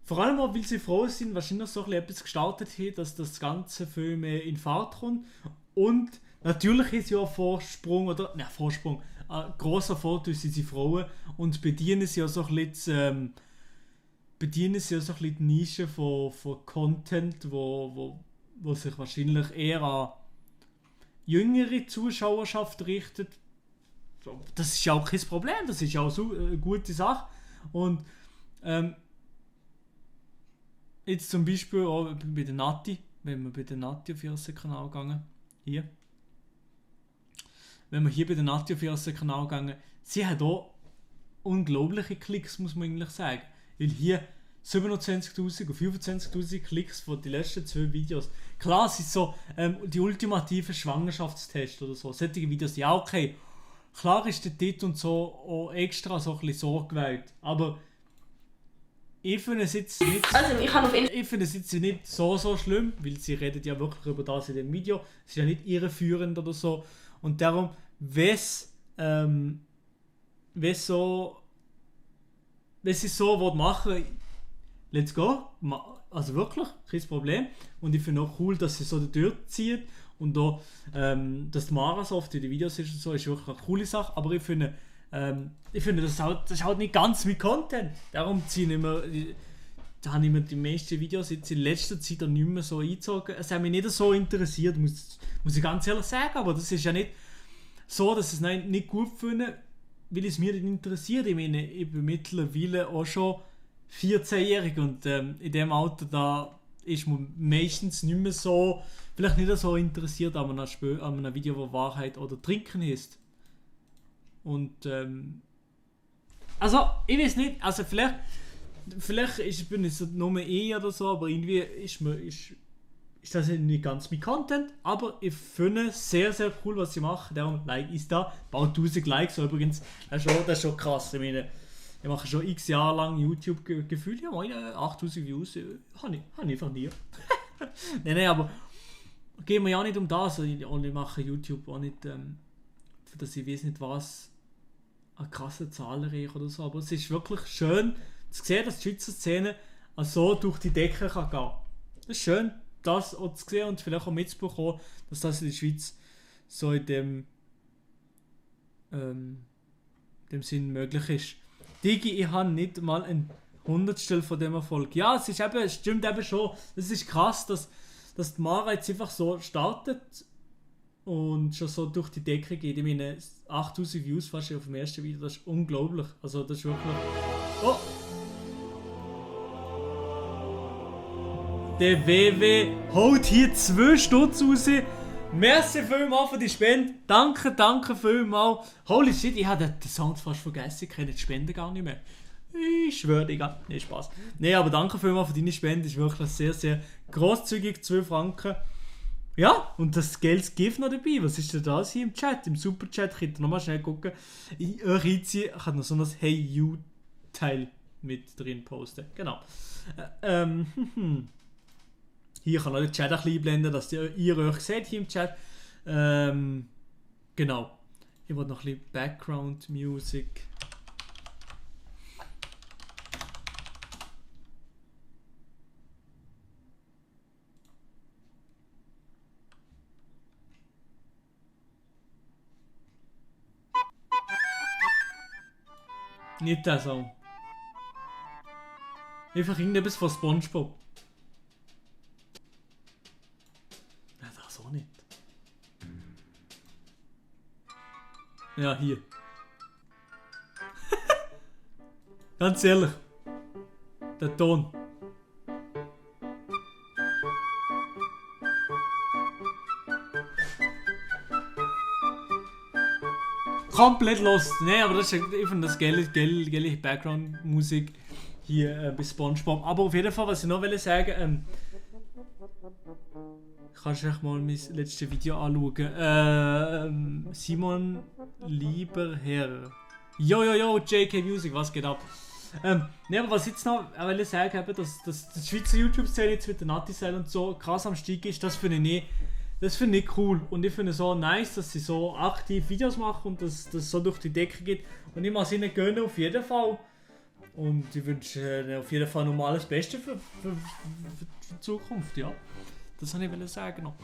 vor allem auch weil sie froh sind, wahrscheinlich so etwas gestartet haben, dass das Ganze viel mehr in Fahrt kommt. Und natürlich ist ja ein Vorsprung, ein grosser Vorteil sind sie Frauen und bedienen sie ja so ein bisschen die Nische von Content, wo sich wahrscheinlich eher an jüngere Zuschauerschaft richtet. Das ist ja auch kein Problem, das ist ja auch so eine gute Sache. Und jetzt zum Beispiel auch bei der Nati, wenn wir bei der Nati auf ihren Kanal gegangen, hier. Wenn wir hier bei der Nati auf ihren Kanal gegangen, sie hat auch unglaubliche Klicks, muss man eigentlich sagen. Weil hier 27.000 und 25.000 Klicks von den letzten 2 Videos. Klar, es ist so die ultimative Schwangerschaftstest oder so. Solche Videos, ja okay. Klar ist der Titel und so auch extra so ein bisschen so gewählt. Aber ich finde es jetzt nicht, nicht so schlimm, weil sie redet ja wirklich über das in dem Video. Es ist ja nicht irreführend oder so. Und darum, wenn sie so machen, let's go. Also wirklich, kein Problem. Und ich finde auch cool, dass sie so durchzieht. Und auch, dass die Mara so oft in den Videos ist und so, ist wirklich eine coole Sache. Aber ich finde, das ist halt nicht ganz mit Content. Darum da habe ich mir die meisten Videos jetzt in letzter Zeit auch nicht mehr so eingezogen. Es hat mich nicht so interessiert, muss ich ganz ehrlich sagen. Aber das ist ja nicht so, dass ich es nicht gut finde, weil es mich nicht interessiert. Ich meine, ich bin mittlerweile auch schon 14-jährig und in dem Alter da ist man meistens nicht mehr so, vielleicht nicht so interessiert an einem Video, wo Wahrheit oder Trinken ist. Und also, ich weiß nicht, also vielleicht bin ich so nur oder so, aber irgendwie ist das nicht ganz mein Content, aber ich finde es sehr, sehr cool, was sie machen, darum Like ist da, bald 1000 Likes, so übrigens, das ist schon krass, ich meine, ich mache schon x Jahre lang YouTube-Gefühl, ja meine 8000 Views, habe ich einfach nie. Nein, aber geht mir ja nicht um das, und ich mache YouTube auch nicht, für das ich weiß nicht was, eine krasse Zahl erreiche oder so, aber es ist wirklich schön zu sehen, dass die Schweizer Szene so durch die Decke kann gehen. Das ist schön, das auch zu sehen und vielleicht auch mitzubekommen, dass das in der Schweiz so in dem Sinn möglich ist. Digi, ich habe nicht mal ein Hundertstel von dem Erfolg. Ja, es stimmt eben schon, es ist krass, dass die Mara jetzt einfach so startet und schon so durch die Decke geht. Ich meine, 8000 Views fast auf dem ersten Video, das ist unglaublich. Also das ist wirklich... Oh! Der WW holt hier 2 Stutz raus. Merci vielmals für die Spende. Danke vielmals. Holy shit, ich habe den Sound fast vergessen. Ich kenne die Spende gar nicht mehr. Ich schwöre, Digga. Nee, Spaß. Nee, aber danke vielmals für deine Spende. Das ist wirklich sehr, sehr grosszügig. 2 Franken. Ja, und das Geld gibt noch dabei. Was ist denn das hier im Chat? Im Superchat. Ich könnte nochmal schnell gucken. Ich reinziehen. Ich habe noch so ein Hey You-Teil mit drin posten. Genau. Hier kann ich den Chat ein bisschen einblenden, dass ihr euch seht hier im Chat. Genau. Ich wollte noch ein bisschen Background Music. Nicht der Song. Einfach irgendetwas von SpongeBob. Nein, das auch nicht. Ja, hier. Ganz ehrlich. Der Ton. Komplett lost. Nein, aber das ist eben das geile Background-Musik hier bei SpongeBob. Aber auf jeden Fall, was ich noch sagen kannst du mal mein letztes Video anschauen. Simon Lieberherr. Yo, JK Music, was geht ab? Ne, aber was ich jetzt noch sagen will, dass die Schweizer YouTube-Szene jetzt mit der Natisel und so krass am Stieg ist, das finde ich nicht. Das finde ich cool und ich finde es so nice, dass sie so aktiv Videos machen und dass das so durch die Decke geht. Und ich muss ihnen gönnen auf jeden Fall. Und ich wünsche auf jeden Fall nochmal alles Beste für die Zukunft, ja. Das wollte ich sagen noch.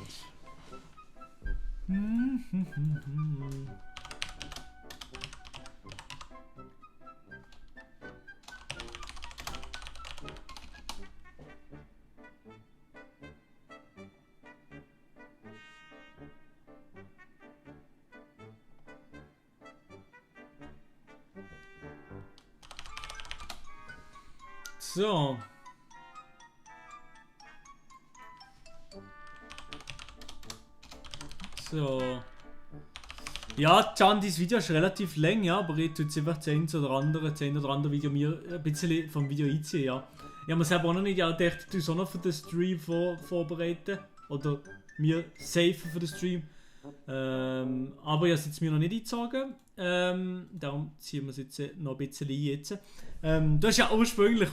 So. Ja, Can, dieses Video ist relativ lang, ja, aber ich tue jetzt einfach 10 oder andere Video mir ein bisschen vom Video einziehen, ja. Ich habe mir selber auch noch nicht gedacht, ich tue es auch noch für den Stream vorbereiten. Oder mir safe für den Stream. Aber ich habe es jetzt mir noch nicht eingezogen. Darum ziehen wir es jetzt noch ein bisschen ein jetzt. Du hast ja ursprünglich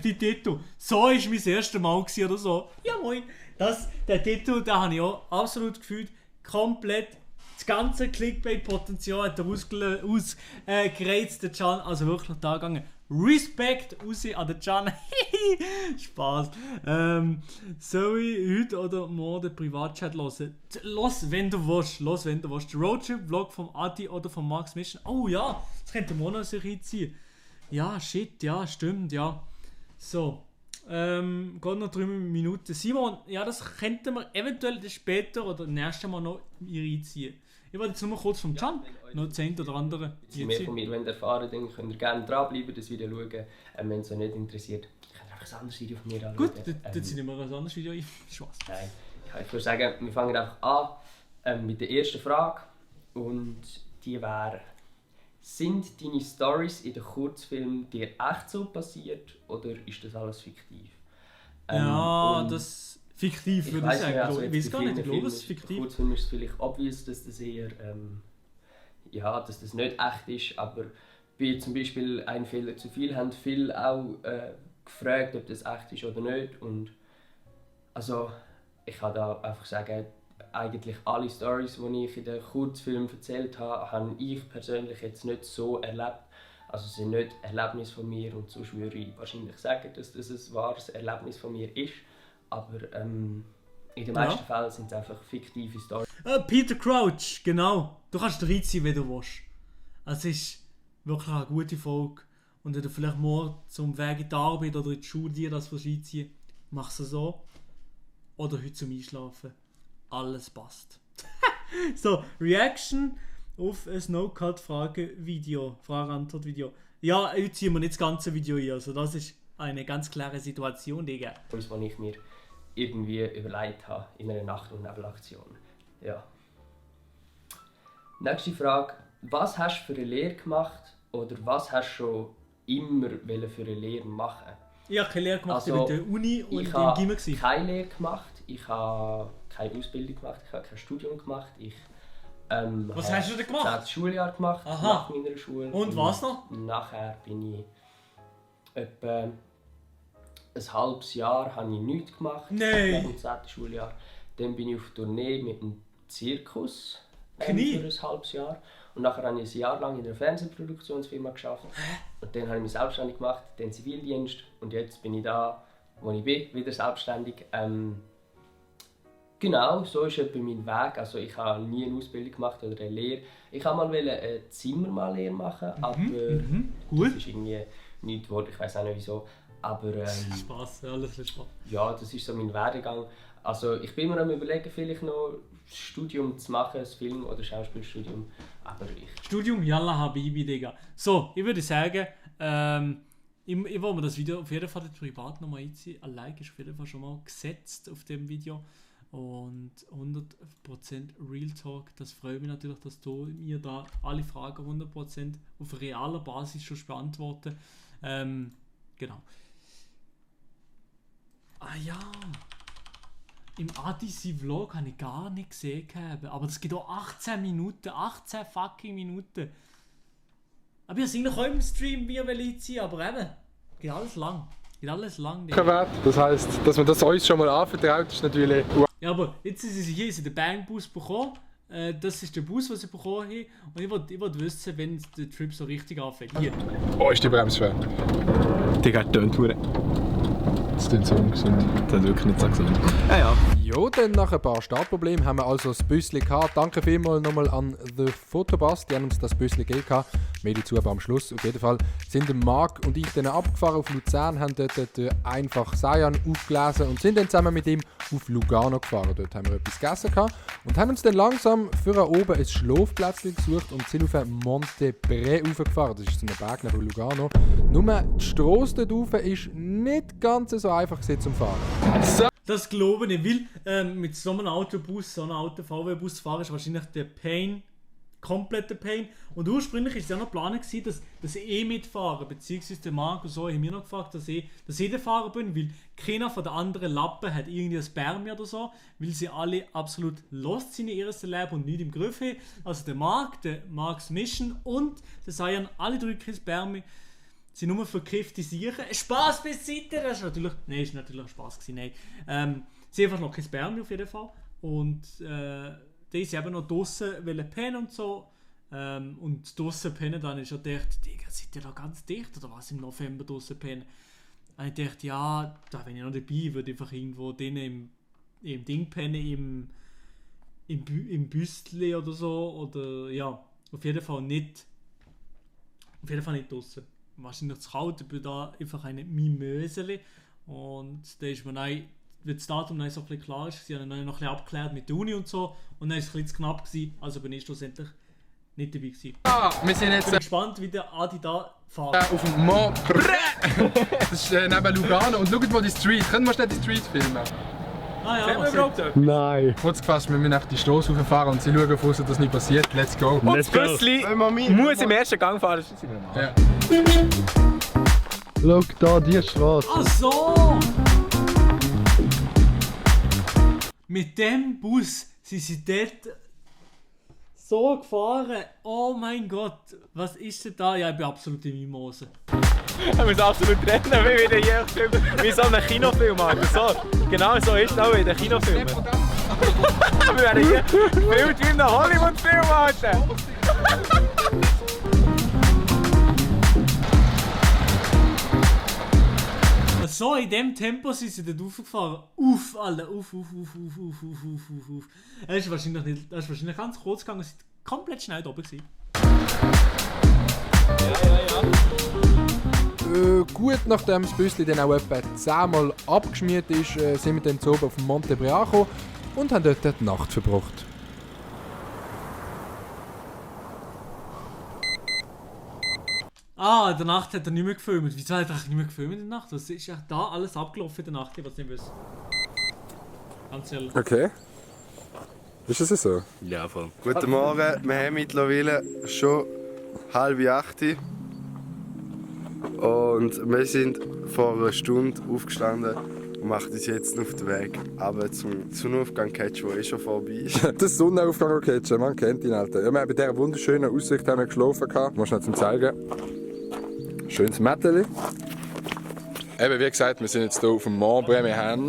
die Titel. So war mein erstes Mal oder so. Ja moin. Der Titel, den habe ich auch absolut gefühlt. Komplett. Das ganze Clickbait-Potenzial hat er ausgereizt, der Can. Also wirklich da gegangen. Respekt raus an den Can. Spaß. Soll ich heute oder morgen den Privatchat hören? Los, wenn du willst. Der Roadtrip-Vlog vom Adi oder von Max Mission. Oh ja, das könnte man noch sich reinziehen. Ja, shit, ja, stimmt, ja. So. Geht noch 3 Minuten. Simon, ja, das könnten wir eventuell später oder nächstes Mal noch reinziehen. Ich wollte jetzt nur kurz vom Can, noch 10 oder andere. Wenn ihr mehr von mir erfahren wollt, dann könnt ihr gerne dranbleiben, das Video schauen. Wenn es euch nicht interessiert, könnt ihr einfach ein anderes Video von mir anschauen. Gut, dann ziehen wir ein anderes Video ein. Spaß. Nein, ich würde sagen, wir fangen einfach an mit der ersten Frage. Und die wäre: Sind deine Stories in den Kurzfilmen dir echt so passiert oder ist das alles fiktiv? Ja, das fiktiv würde ich sagen. Also ich weiß gar nicht, ich glaube, es ist fiktiv. Bei Kurzfilmen ist es vielleicht obvious, dass das eher dass das nicht echt ist, aber bei zum Beispiel «Ein Fehler zu viel» haben viele auch gefragt, ob das echt ist oder nicht. Und also ich kann da einfach sagen, eigentlich alle Stories, die ich in den Kurzfilmen erzählt habe, habe ich persönlich jetzt nicht so erlebt. Also es sind nicht Erlebnisse von mir und sonst würde ich wahrscheinlich sagen, dass das ein wahres Erlebnis von mir ist. Aber in den meisten Fällen sind es einfach fiktive Stories. Peter Crouch, genau. Du kannst reinziehen, wenn du willst. Es ist wirklich eine gute Folge. Und wenn du vielleicht morgen zum Weg in die Arbeit oder in die Schule dir das reinziehen, mach es so. Oder heute zum Einschlafen. Alles passt. So, Reaction auf ein No-Cut-Frage-Video. Frage-Antwort-Video. Ja, heute ziehen wir nicht das ganze Video ein. Also das ist eine ganz klare Situation, Digga. Was ich mir irgendwie überlegt habe in einer Nacht- und Nebelaktion. Ja. Nächste Frage. Was hast du für eine Lehre gemacht oder was hast du schon immer für eine Lehre machen? Ich habe keine Lehre gemacht, Also, ich war in der Uni und Ich im habe Gimmer. keine Lehre gemacht, ich habe keine Ausbildung gemacht, ich habe kein Studium gemacht. Ich Was hast du denn gemacht? 10. Schuljahr gemacht, Aha. nach meiner Schule. Und was noch? Nachher bin ich etwa ein halbes Jahr habe ich nichts gemacht. Nein. Nach dem 10. Schuljahr. Dann bin ich auf Tournee mit dem Zirkus Knie? für ein halbes Jahr. Und nachher habe ich ein Jahr lang in einer Fernsehproduktionsfirma gearbeitet. Und dann habe ich mich selbstständig gemacht, den Zivildienst. Und jetzt bin ich da, wo ich bin, wieder selbstständig. Genau, so ist etwa mein Weg. Also ich habe nie eine Ausbildung gemacht oder eine Lehre. Ich wollte mal eine Zimmermann-Lehre machen, aber Gut. das ist irgendwie nichts geworden. Ich weiß auch nicht wieso. Aber Spaß, alles ist Spaß. ja, das ist so mein Werdegang. Also ich bin mir am Überlegen, vielleicht noch ein Studium zu machen, ein Film- oder Schauspielstudium. Aber Studium, Yalla Habibi, Digga. So, ich würde sagen, ich will mir das Video auf jeden Fall privat nochmal einziehen. Ein Like ist auf jeden Fall schon mal gesetzt auf dem Video. Und 100% Real Talk, das freut mich natürlich, dass du mir da alle Fragen 100% auf realer Basis schon beantworten. Genau. Ah ja. Im ADC-Vlog habe ich gar nicht gesehen. Aber das geht auch 18 Minuten. 18 fucking Minuten. Aber ich habe es eigentlich auch im Stream wie ziehen, aber eben. Geht alles lang. Geht alles lang. Wert. Das heisst, dass man das uns schon mal anvertraut, ist natürlich. Ja, aber jetzt sind sie hier in den Bang-Bus bekommen. Das ist der Bus, den sie bekommen haben. Und ich wollte wissen, wenn der Trip so richtig anfängt. Hier. Oh, ist die Bremse schwer. Digga, tönt hure. Das klingt so ungesund. Das ist wirklich nicht so gesund. Ja. Ja, dann nach ein paar Startproblemen haben wir also das Büsschen gehabt. Danke vielmals nochmal an The Photobus, die haben uns das Büsschen gegeben. Mehr dazu aber am Schluss. Auf jeden Fall sind der Marc und ich dann abgefahren auf Luzern, haben dort einfach Sayan aufgelesen und sind dann zusammen mit ihm auf Lugano gefahren. Dort haben wir etwas gegessen gehabt und haben uns dann langsam für oben ein Schlafplätzchen gesucht und sind auf Monte Bre raufgefahren. Das ist so ein Berg neben Lugano. Nur die Strasse dort rauf ist nicht ganz so einfach zum Fahren. Das glaube ich nicht, weil mit so einem Autobus, so einem alten VW-Bus zu fahren, ist wahrscheinlich der Pain, kompletter Pain. Und ursprünglich war es ja noch geplant, dass ich mitfahre, beziehungsweise der Marc und so haben mir noch gefragt, dass ich der Fahrer bin, weil keiner von den anderen Lappen hat irgendwie ein Spermie oder so, weil sie alle absolut lost sind in ihrem Leben und nicht im Griff haben. Also der Marc's Mission und der Sayan, alle drei kein Spermie. Sie nur verkiffte Siechen. Spaß beiseite! Das ist natürlich. Nein, ist natürlich Spaß gewesen. Nein. Sie haben einfach noch kein Spermien auf jeden Fall. Und die sind eben noch draussen pennen und so. Und draussen pennen, dann ist ja gedacht, Digga, seid ihr da ganz dicht oder was im November draussen pennen? Und ich dachte, ja, da bin ich noch dabei, würde einfach irgendwo drinnen im Ding pennen, im Büstli oder so. Oder ja, auf jeden Fall nicht draussen. Wahrscheinlich zu kalt, ich bin da einfach eine Mimöseli. Und da ist mir dann, wie das Datum dann so ein bisschen klar ist, ich habe dann noch ein bisschen abgeklärt mit der Uni und so. Und dann war es ein bisschen zu knapp gewesen, also bin ich schlussendlich nicht dabei gewesen. Wir sind jetzt Ich bin gespannt, wie der Adi da fährt. auf dem Mont Bre. Das ist neben Lugano. Und schaut mal die Street. Können wir schnell die Street filmen? Ah ja, was ist? Nein. Kurz gefasst, wir müssen auf die Strasse rauffahren und sie schauen auf uns, dass das nicht passiert. Let's go. Und das Büsschen muss im ersten Gang fahren. Ja. Schau da, die Straße. Ach so! Mit dem Bus sind sie dort so gefahren. Oh mein Gott, was ist denn da? Ja, ich bin absolut in Mimose. Wir müssen absolut rennen, wie wieder hier Film. Wie so ein Kinofilm, Alter. So, genau so ist es auch in den Kinofilmen. Wir werden hier gefilmt wie in einem Hollywood-Film, Alter. So, in dem Tempo sind sie dort raufgefahren. Uff, Alter, uff. Das ist wahrscheinlich ganz kurz gegangen, sie sind komplett schnell da oben gewesen. Gut, nachdem das Büsschen dann auch etwa 10 Mal abgeschmiert ist, sind wir dann zu oben auf dem Monte Bre angekommen und haben dort die Nacht verbracht. Ah, in der Nacht hat er nicht mehr gefilmt. Wieso hat er nicht mehr gefilmt in der Nacht? Was ist echt da alles abgelaufen in der Nacht? Ich weiß nicht wissen. Ganz ehrlich. Okay. Ist das so? Ja, voll. Guten Morgen, wir haben mittlerweile schon 7:30 und wir sind vor einer Stunde aufgestanden und machen uns jetzt auf den Weg runter zum Sonnenaufgang Catch, der schon vorbei ist. Das Sonnenaufgang auf Catch, man kennt ihn, Alter. Ja, wir haben bei dieser wunderschönen Aussicht haben wir geschlafen. Muss noch zum zeigen. Schönes Mätteli. Eben, wie gesagt, wir sind jetzt hier auf dem Montbray. Wir haben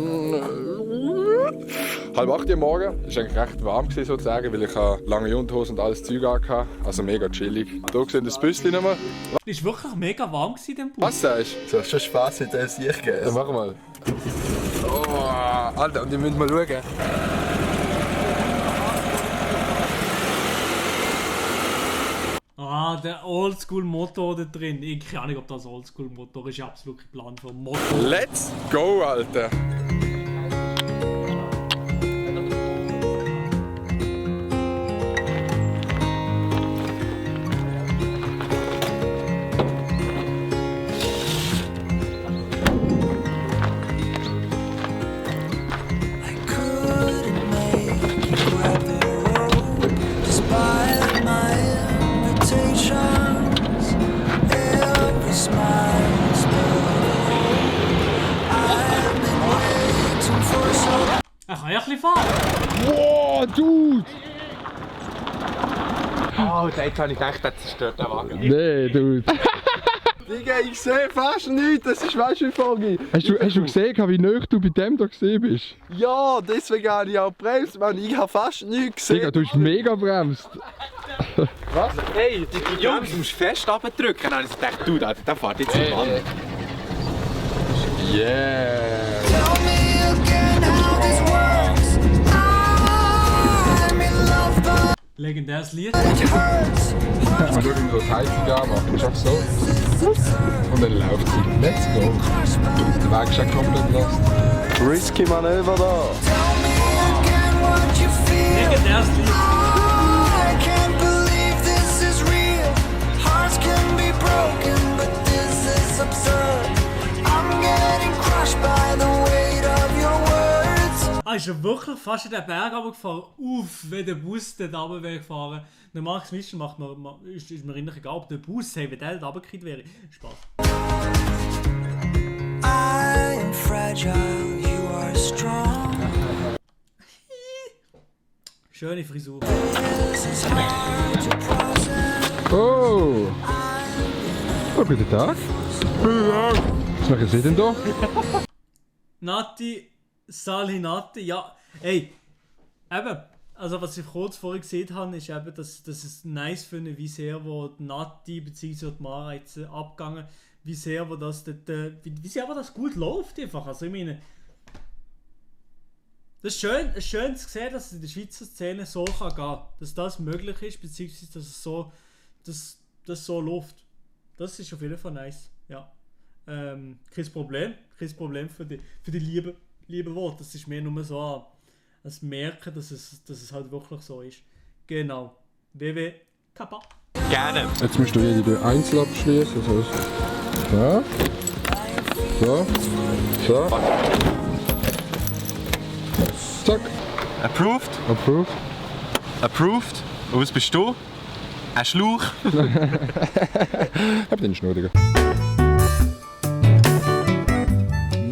7:30 Uhr morgen. Es war eigentlich recht warm sozusagen, weil ich lange Unterhosen und alles Zeug hatte. Also mega chillig. Hier sehen das Büsschen nochmal. Es war wirklich mega warm in dem Bus. Was sagst Du hast schon Spass mit dem Sicht gegeben. Dann machen wir mal. Oh, Alter, und ihr müsst mal schauen. Ah, der Oldschool-Motor da drin. Ich keine Ahnung, ob das Oldschool-Motor ist. Absolut kein Plan für einen Motor. Let's go, Alter! Er kann ja ein bisschen fahren. Wow, Dude! Oh, dort habe ich gedacht, der zerstört den Wagen. Nee, Dude. Digga, ich sehe fast nichts, das ist weißt du wie Folge. Hast du gesehen, wie nah du bei dem da gesehen bist? Ja, deswegen habe ich auch gebremst, Mann. Ich habe fast nichts gesehen. Digga, du hast mega bremst. Was? Hey, die Jungs, du musst fest abdrücken. Dann habe ich gedacht, du, der fährt jetzt im Mann. Yeah! Legendäres Lied. Mal schauen, wie wir das Heizung anmachen. Ist auch so. Und dann läuft sie. Let's go. Der Weg ist schon komplett lost. Risky Manöver da. Legendäres Lied. Ah, ist er wirklich fast in den Berg runtergefahren? Uff, wenn der Bus dort runter wäre gefahren. Der Max Mischer ist mir eigentlich egal, ob der Bus, hey, wenn der dort runtergefallen wäre. Spaß. I am fragile, you are strong. Schöne Frisur. Oh! Oh, guten Tag. Was machen Sie denn da? Nati, Salinati, ja. Ey, eben, also was ich kurz vorher gesehen habe, ist eben, dass es nice finde, wie sehr wo die Nati bzw. die Mara jetzt abgegangen, wie sehr wo das dort, wie sehr wo das gut läuft einfach. Also ich meine, das ist schön zu sehen, dass es in der Schweizer Szene so kann gehen, dass das möglich ist, beziehungsweise dass es so, dass so läuft. Das ist auf jeden Fall nice, ja. Kein Problem für die liebe Worte. Das ist mehr nur so ein Merken, dass es halt wirklich so ist. Genau. WW Kappa. Gerne. Jetzt musst du jede einzeln abschließen. So. So. So. Zack. Approved. Approved. Approved. Und was bist du? Ein Schlauch. Hab den Schnurriger.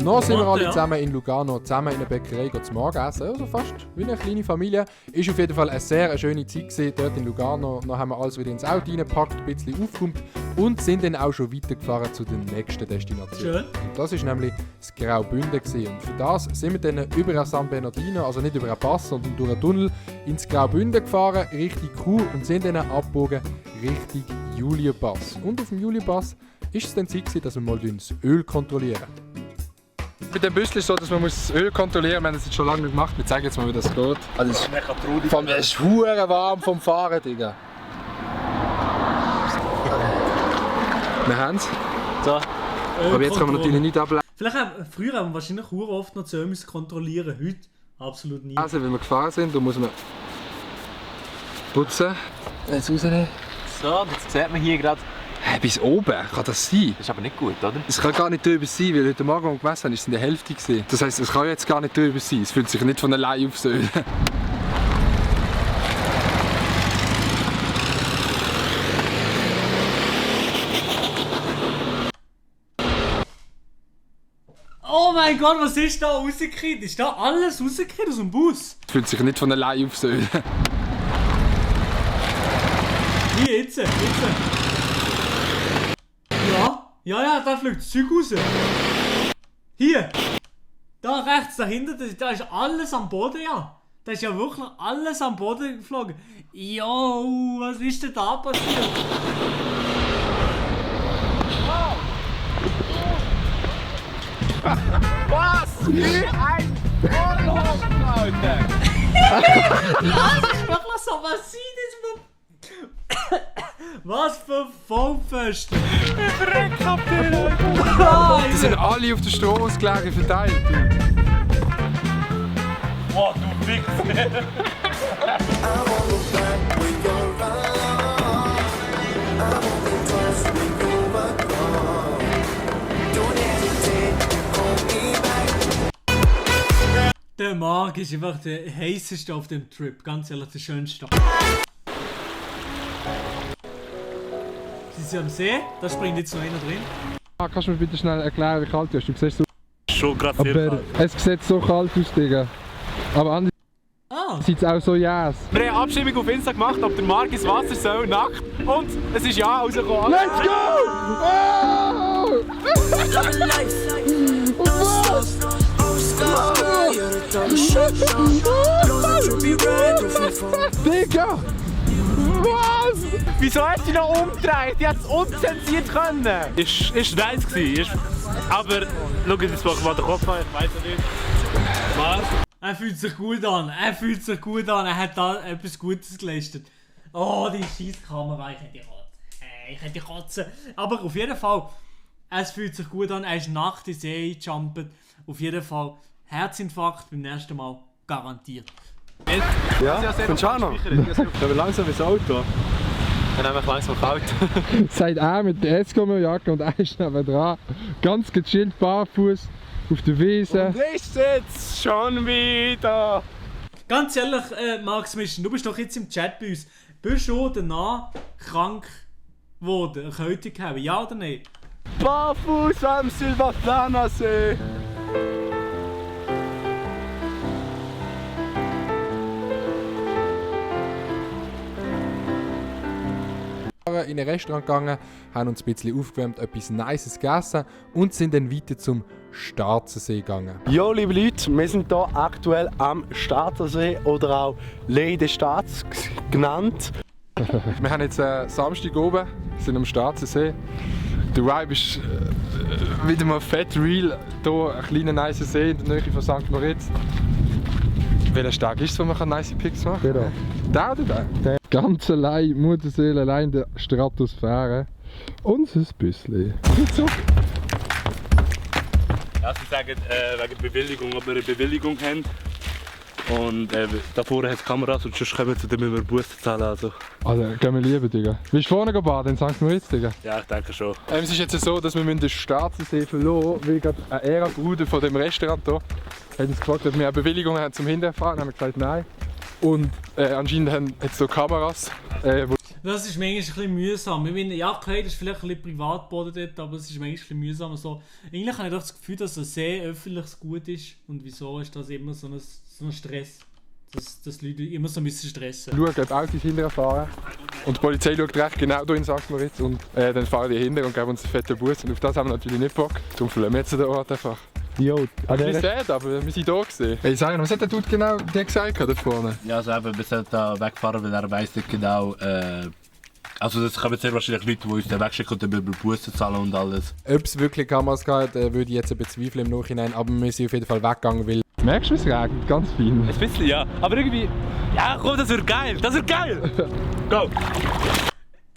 Noch sind wir alle zusammen in Lugano, zusammen in der Bäckerei zum Morgen essen. Also fast wie eine kleine Familie. Ist auf jeden Fall eine sehr schöne Zeit gewesen, dort in Lugano. Dann haben wir alles wieder ins Auto reingepackt, ein bisschen aufgeräumt und sind dann auch schon weitergefahren zu der nächsten Destination. Schön. Und das war nämlich das Graubünden gewesen. Und für das sind wir dann über San Bernardino, also nicht über einen Pass, sondern durch einen Tunnel ins Graubünden gefahren, Richtung Chur und sind dann abgebogen Richtung Julienpass. Und auf dem Julienpass ist es dann Zeit gewesen, dass wir mal das Öl kontrollieren. Bei dem Büssel ist es so, dass man das Öl kontrollieren muss. Wir haben das jetzt schon lange nicht gemacht. Wir zeigen jetzt mal, wie das geht. Also es ist verdammt warm vom Fahren, Digga. Wir haben es. So. Aber jetzt kann man natürlich nicht ableiten. Früher haben wir wahrscheinlich oft noch Öl kontrollieren. Heute absolut nie. Also, wenn wir gefahren sind, dann muss man putzen. Jetzt rausnehmen. So, jetzt sieht man hier gerade Bis oben? Kann das sein? Das ist aber nicht gut, oder? Es kann gar nicht drüber sein, weil heute Morgen, als wir gemessen haben, war es in der Hälfte gewesen. Das heisst, es kann jetzt gar nicht drüber sein. Es fühlt sich nicht von allein aufsöhlen. Oh mein Gott, was ist da rausgekriegt? Ist da alles rausgekriegt aus dem Bus? Es fühlt sich nicht von allein aufsöhlen. Hier, jetzt. Ja, da fliegt das Zeug raus. Hier. Da rechts dahinter, da ist alles am Boden, ja. Da ist ja wirklich alles am Boden geflogen. Jo, was ist denn da passiert? Was? Wie ein Vorlauf, Alter! Das ist wirklich so, was sieht das? Was für Vollpfosten! Dreck auf den! Die sind alle auf der Straße gelegen, verteilt. Oh, du Wichser! Der Marc ist einfach der heißeste auf dem Trip, ganz ehrlich, der schönste. Sie sind am See, da springt jetzt noch einer drin. Kannst du mir bitte schnell erklären, wie kalt du hast? Du siehst so... Schon gerade sehr kalt. Es sieht so kalt aus, Digga. Aber anders sieht es auch so jähes. Wir haben eine Abstimmung auf Insta gemacht, ob der Marc ins Wasser soll, nackt. Und es ist ja rausgekommen. Let's go! Digga! Was? Wieso hast du dich noch umgedreht? Die hat es unzensiert können. Ist nice gewesen. Aber schau jetzt mal den Kopf an, ich weiß nicht. Was? Er fühlt sich gut an, er hat da etwas Gutes geleistet. Oh, die Scheisskamera, ich hätte kotzen. Aber auf jeden Fall, es fühlt sich gut an, er ist nach der See gejumpt. Auf jeden Fall, Herzinfarkt beim nächsten Mal garantiert. Ja, findest du auch noch? Ich bin langsam ins Auto. Dann haben wir langsam kalt. Sagt er mit der Eskimo-Jacke und er ist nebenan. Ganz gechillt, barfuß auf der Wiese. Und ist jetzt schon wieder. Ganz ehrlich, Max Mischen, du bist doch jetzt im Chat bei uns. Bist du danach krank geworden, eine Erkältung haben? Ja oder nein? Barfuß am Silvaplanersee. In ein Restaurant gegangen, haben uns ein bisschen aufgewärmt, etwas Nices gegessen und sind dann weiter zum Starzersee gegangen. Jo, liebe Leute, wir sind hier aktuell am Starzersee oder auch Lei des Staats genannt. Wir haben jetzt Samstag oben, sind am Starzersee. Der Vibe ist wieder mal fett real. Hier ein kleiner nice See in der Nähe von St. Moritz. Welcher Tag ist es, wo man nice Pics machen kann? Genau. Der oder der? Ganz allein, Mutterseele allein in der Stratosphäre. Unser Büssli. Ja, sie sagen wegen Bewilligung, ob wir eine Bewilligung haben. Und da vorne hat es Kameras und sonst kommen sie, dann müssen wir Bussen zahlen. Also Gehen wir lieber, Digga. Willst du vorne baden in St. Moritz, Digga? ja, ich denke schon. Es ist jetzt so, dass wir den Starzersee verloren, weil gerade eine Ehrenbruder von dem Restaurant hier hat uns gefragt, ob wir eine Bewilligung haben zum Hinterfahren. Dann haben wir gesagt, nein. Und anscheinend haben jetzt so Kameras. Das ist manchmal ein bisschen mühsam. Ich meine, ja, okay, das ist vielleicht ein bisschen Privatboden dort, aber es ist manchmal ein bisschen mühsam. So, eigentlich habe ich doch das Gefühl, dass ein See öffentliches Gut ist. Und wieso ist das immer so ein Stress? Dass Leute immer so müssen stressen. Schauen, ob Autos hinterher fahren. Und die Polizei schaut recht genau hier in St. Moritz. Und dann fahren die hinter und geben uns einen fetten Bus. Und auf das haben wir natürlich nicht Bock. Darum verlassen wir jetzt den Ort einfach. Jo, Wir sind aber wir sind hier gesehen. Hey, sag mal, was hat der Dude genau gesagt da vorne? Ja, also eben, wir sollten da wegfahren, weil er weiss nicht genau. Also das kommen sehr wahrscheinlich Leute, die uns dann wegschicken und dann müssen wir Bussen zahlen und alles. Ob es wirklich Kameras gab, würde ich jetzt bezweifeln im Nachhinein. Aber wir sind auf jeden Fall weggegangen, weil... Merkst du, es regnet? Ganz fein. Ein bisschen, ja. Aber irgendwie... Ja, komm, das wird geil! Das wird geil! Go!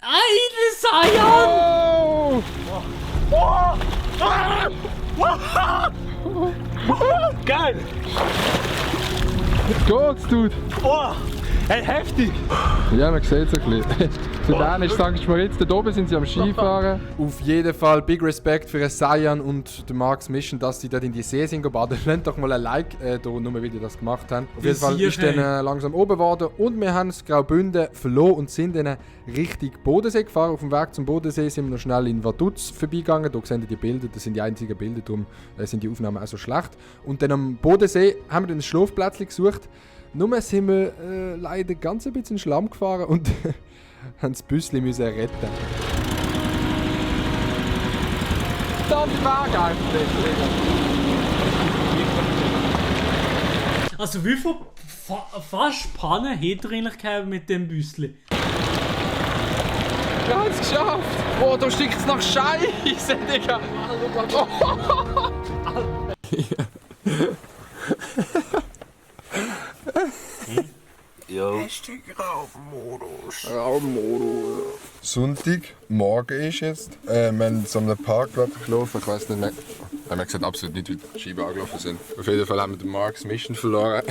Eine Sayan! Oh! Oh! Ah! Ah! Geil! Geht's, Dude? Oh! Hey, heftig! Ja, man sieht es ein bisschen. Zu denen ist St. Moritz, da oben sind sie am Skifahren. Auf jeden Fall Big Respekt für Sayan und den Mark's Mission, dass sie dort in die See sind gebadet. Lasst doch mal ein Like da, nur weil die das gemacht haben. Auf jeden Fall ist dann langsam oben geworden und wir haben das Graubünden verloren und sind dann Richtung Bodensee gefahren. Auf dem Weg zum Bodensee sind wir noch schnell in Vaduz vorbeigegangen. Da sehen die Bilder, das sind die einzigen Bilder, darum sind die Aufnahmen auch so schlecht. Und dann am Bodensee haben wir dann ein Schlafplätzchen gesucht. Nur sind wir leider ganz ein bisschen Schlamm gefahren und haben das Büsschen müssen retten. Da die Waage eigentlich. Also wie viel fast Pannen hat er eigentlich gehabt mit dem Büsschen? Wir haben es geschafft! Oh, da stinkt es nach Scheiße, Digga! Jo. Hashtag Raubmodus. Sonntag, morgen ist jetzt. Wir haben so einen Parkplatz gelaufen, ich weiss nicht mehr. Wir sehen absolut nicht, wie die Scheiben angelaufen sind. Auf jeden Fall haben wir den Mark's Mission verloren.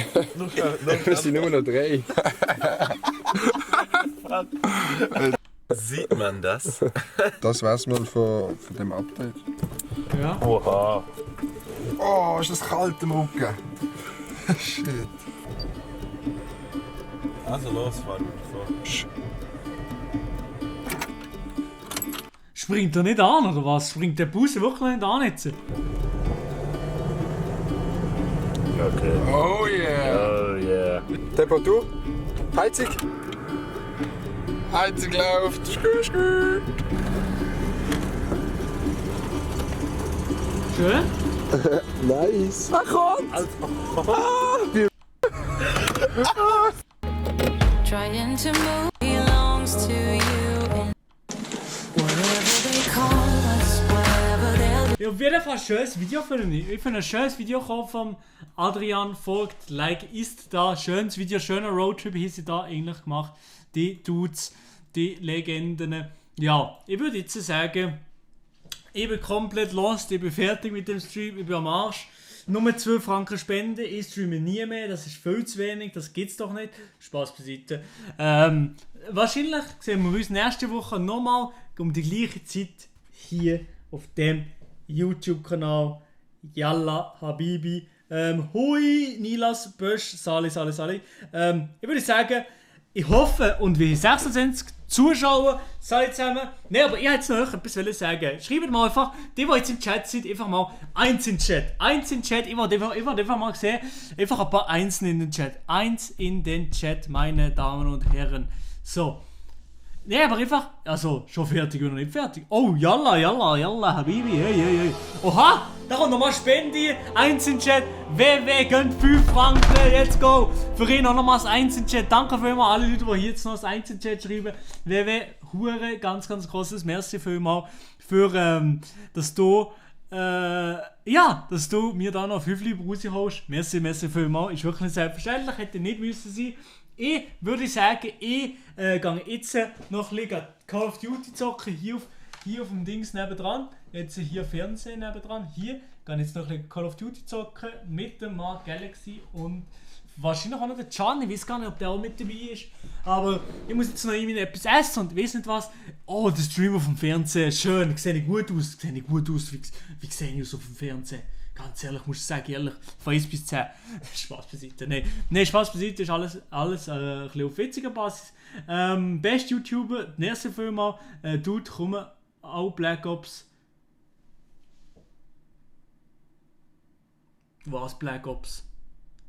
Wir sind nur noch 3. Sieht man das? Das wär's mal von dem Update. Ja. Oha. Oh, ist das kalt im Rücken. Shit. Also los, Mann. Springt er nicht an, oder was? Springt der Bus wirklich nicht an jetzt? Okay. Oh yeah. Oh yeah. Temperatur. Heizung. Heizung läuft. Skü. Schön. Nice. Er kommt! Trying to move belongs to you and whatever they call us, whatever they'll Ja, auf jeden Fall ein schönes Video für mich. Ich finde ein schönes Video vom Adrian folgt, like ist da, schönes Video, schöner Roadtrip haben sie da eigentlich gemacht. Die Dudes, die Legenden. Ja, ich würde jetzt sagen, ich bin komplett lost, ich bin fertig mit dem Stream, ich bin am Arsch. Nur 2 Franken Spende, ich streame nie mehr, das ist viel zu wenig, das gibt's doch nicht. Spaß beiseite. Wahrscheinlich sehen wir uns nächste Woche nochmal um die gleiche Zeit hier auf dem YouTube-Kanal. Yalla Habibi. Hui, Nilas, Bösch, Sali. Ich würde sagen, ich hoffe und wir 26 Zuschauer, Sali zusammen. Ne, aber ich wollte jetzt noch etwas sagen. Schreibt mal einfach, die jetzt im Chat sind, einfach mal eins in den Chat. Ich wollte einfach mal sehen, einfach ein paar Einsen in den Chat. 1 in den Chat, meine Damen und Herren. So. Ne, aber einfach, also schon fertig oder nicht fertig. Oh, yalla, Habibi, hey. Oha, da kommt nochmal Spende, 1 in den Chat. WW gönnt 5 Franken, let's go. Für ihn auch nochmal das 1 in den Chat. Danke vielmals alle Leute, die hier jetzt noch das 1 in den Chat schreiben. WW, hure, ganz großes Merci vielmals für, dass du, dass du mir da noch 5 Lieber rausholst. Merci vielmals, ist wirklich nicht selbstverständlich, hätte nicht müssen sein. Ich würde sagen, ich gehe jetzt noch ein bisschen Call of Duty zocken, hier auf dem Dings nebendran. Jetzt hier Fernsehen nebendran. Hier gehe ich jetzt noch ein bisschen Call of Duty zocken mit dem Mark Galaxy und wahrscheinlich auch noch der Can. Ich weiß gar nicht, ob der auch mit dabei ist. Aber ich muss jetzt noch irgendwie etwas essen und ich weiß nicht was. Oh, der Stream auf dem Fernsehen, schön. Sehe ich gut aus. Wie sehe ich aus auf dem Fernsehen? Ganz ehrlich, muss ich sagen, ehrlich, von 1 bis 10. Spaß beiseite. Nein, Spaß beiseite ist alles ein bisschen auf witziger Basis. Best YouTuber, nächste Firma, Dude, komm, auch Black Ops. Was Black Ops?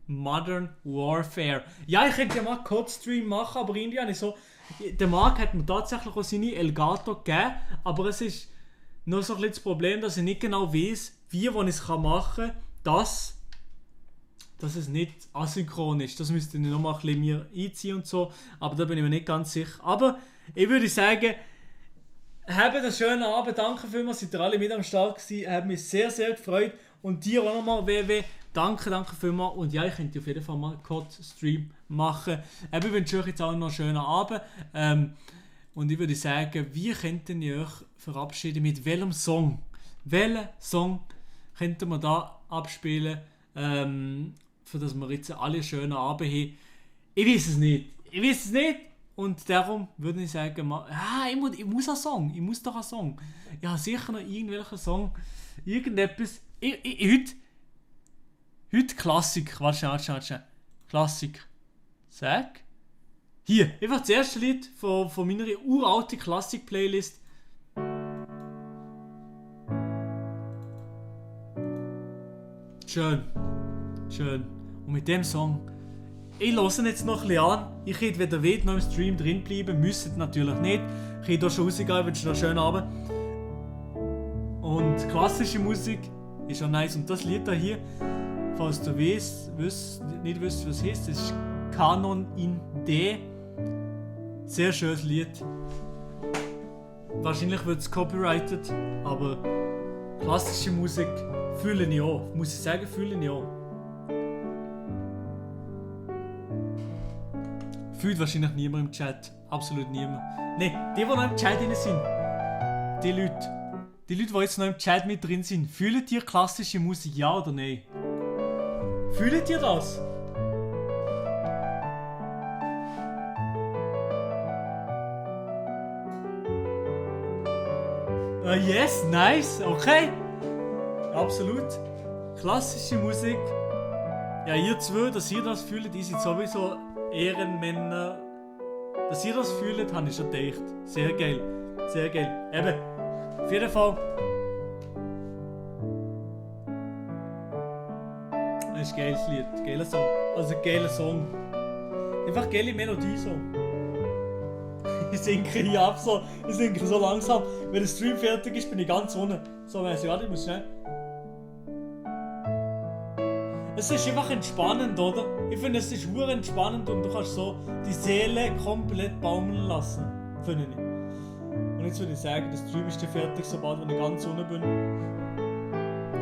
Modern Warfare. Ja, ich könnte ja mal einen Code-Stream machen, aber irgendwie habe ich so... Der Marc hat mir tatsächlich auch seine Elgato gegeben, aber es ist noch so ein bisschen das Problem, dass ich nicht genau weiß, wie ich es machen kann, dass es nicht asynchron ist. Das müsste ich noch mal ein bisschen mir einziehen und so, aber da bin ich mir nicht ganz sicher. Aber ich würde sagen, habt einen schönen Abend, danke vielmals, seid ihr alle mit am Start gewesen, hat mich sehr gefreut und dir auch nochmal WW, danke vielmals und ja, ich könnte auf jeden Fall mal einen Code-Stream machen. Ich wünsche euch jetzt auch noch einen schönen Abend und ich würde sagen, wie könnten ihr euch verabschieden, mit welchem Song? Welchen Song könnten wir da abspielen, für dass wir jetzt alle einen schönen Abend haben? Ich weiß es nicht. Und darum würde ich sagen, ich muss einen Song. Ich muss doch einen Song. Ja, sicher noch irgendwelchen Song. Irgendetwas. Heute Klassik. Warte. Klassik. Sag. Hier, einfach das erste Lied von meiner uralten Klassik-Playlist. Schön. Und mit dem Song, ich höre ihn jetzt noch ein bisschen an. Ich hätte, wenn ihr wollt, noch im Stream drin bleiben. Müsstet natürlich nicht. Ich hätte hier schon rausgehen, ich wünsche noch einen schönen Abend. Und klassische Musik ist auch nice. Und das Lied hier, falls du nicht wisst, was es heißt, das ist Kanon in D. Sehr schönes Lied. Wahrscheinlich wird es copyrighted, aber klassische Musik fühle ich auch. Muss ich sagen, fühle ich auch. Fühlt wahrscheinlich niemand im Chat. Absolut niemand. Ne, die noch im Chat drin sind. Die Leute, die jetzt noch im Chat mit drin sind. Fühlt ihr klassische Musik, ja oder nein? Fühlt ihr das? Yes, nice, okay. Absolut. Klassische Musik. Ja, ihr zwei, dass ihr das fühlt, ihr seid sowieso Ehrenmänner. Dass ihr das fühlt, habe ich schon gedacht. Sehr geil. Sehr geil. Eben, auf jeden Fall. Das ist ein geiles Lied. Geiler Song. Also geiler Song. Einfach geile Melodie so. Ich sinke hier ab so. Ich sinke so langsam. Wenn der Stream fertig ist, bin ich ganz unten. So weiss ich, warte, ich muss schnell. Es ist einfach entspannend, oder? Ich finde, es ist hure entspannend und du kannst so die Seele komplett baumeln lassen. Finde ich. Und jetzt würde ich sagen, der Stream ist fertig, sobald wenn ich ganz unten bin.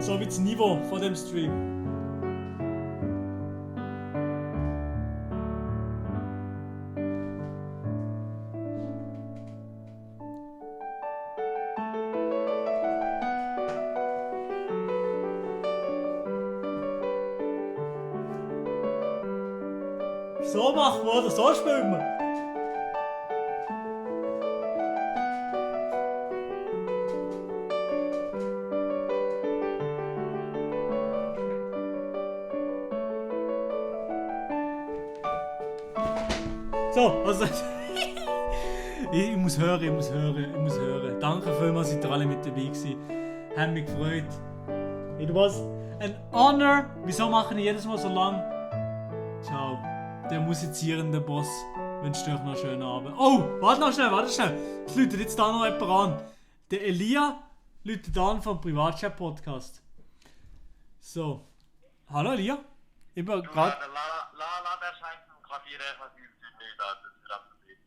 So wie das Niveau von dem Stream. So machen wir oder so spielen wir. So, also ich muss hören. Danke vielmals, seid ihr alle mit dabei gewesen. Hat mich gefreut. It was an honor. Wieso mache ich jedes Mal so lang? Ciao. Der musizierende Boss wünscht euch noch einen schönen Abend. Oh, warte schnell. Es läutet jetzt da noch jemand an. Der Elia läutet an vom Privatchat-Podcast. So. Hallo Elia. Ich bin gerade... La, der scheint zum Klavier einfach nicht an. Das ist absolut.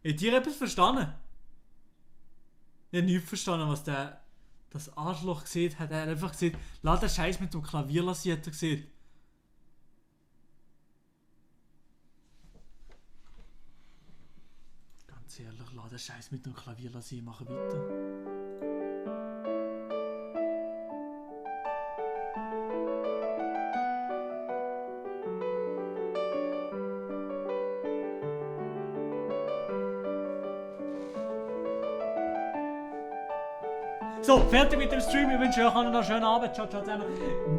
Habt ihr etwas verstanden? Ich habe nichts verstanden, was das Arschloch gesehen hat. Er hat einfach gesagt, lass den Scheiß mit dem Klavier lassen, hat er gesehen. Ganz ehrlich, lass den Scheiß mit dem Klavier lassen, machen weiter. So, fertig mit dem Stream. Ich wünsche euch noch einen schönen Abend. Ciao zusammen.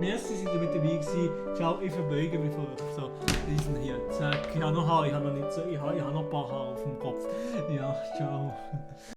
Merci, dass ihr mit dabei gewesen. Ciao, ich verbeuge mich vor euch. So, diesen hier. Zack. Ich habe noch Haare. Ich habe noch ein paar Haare auf dem Kopf. Ja, ciao.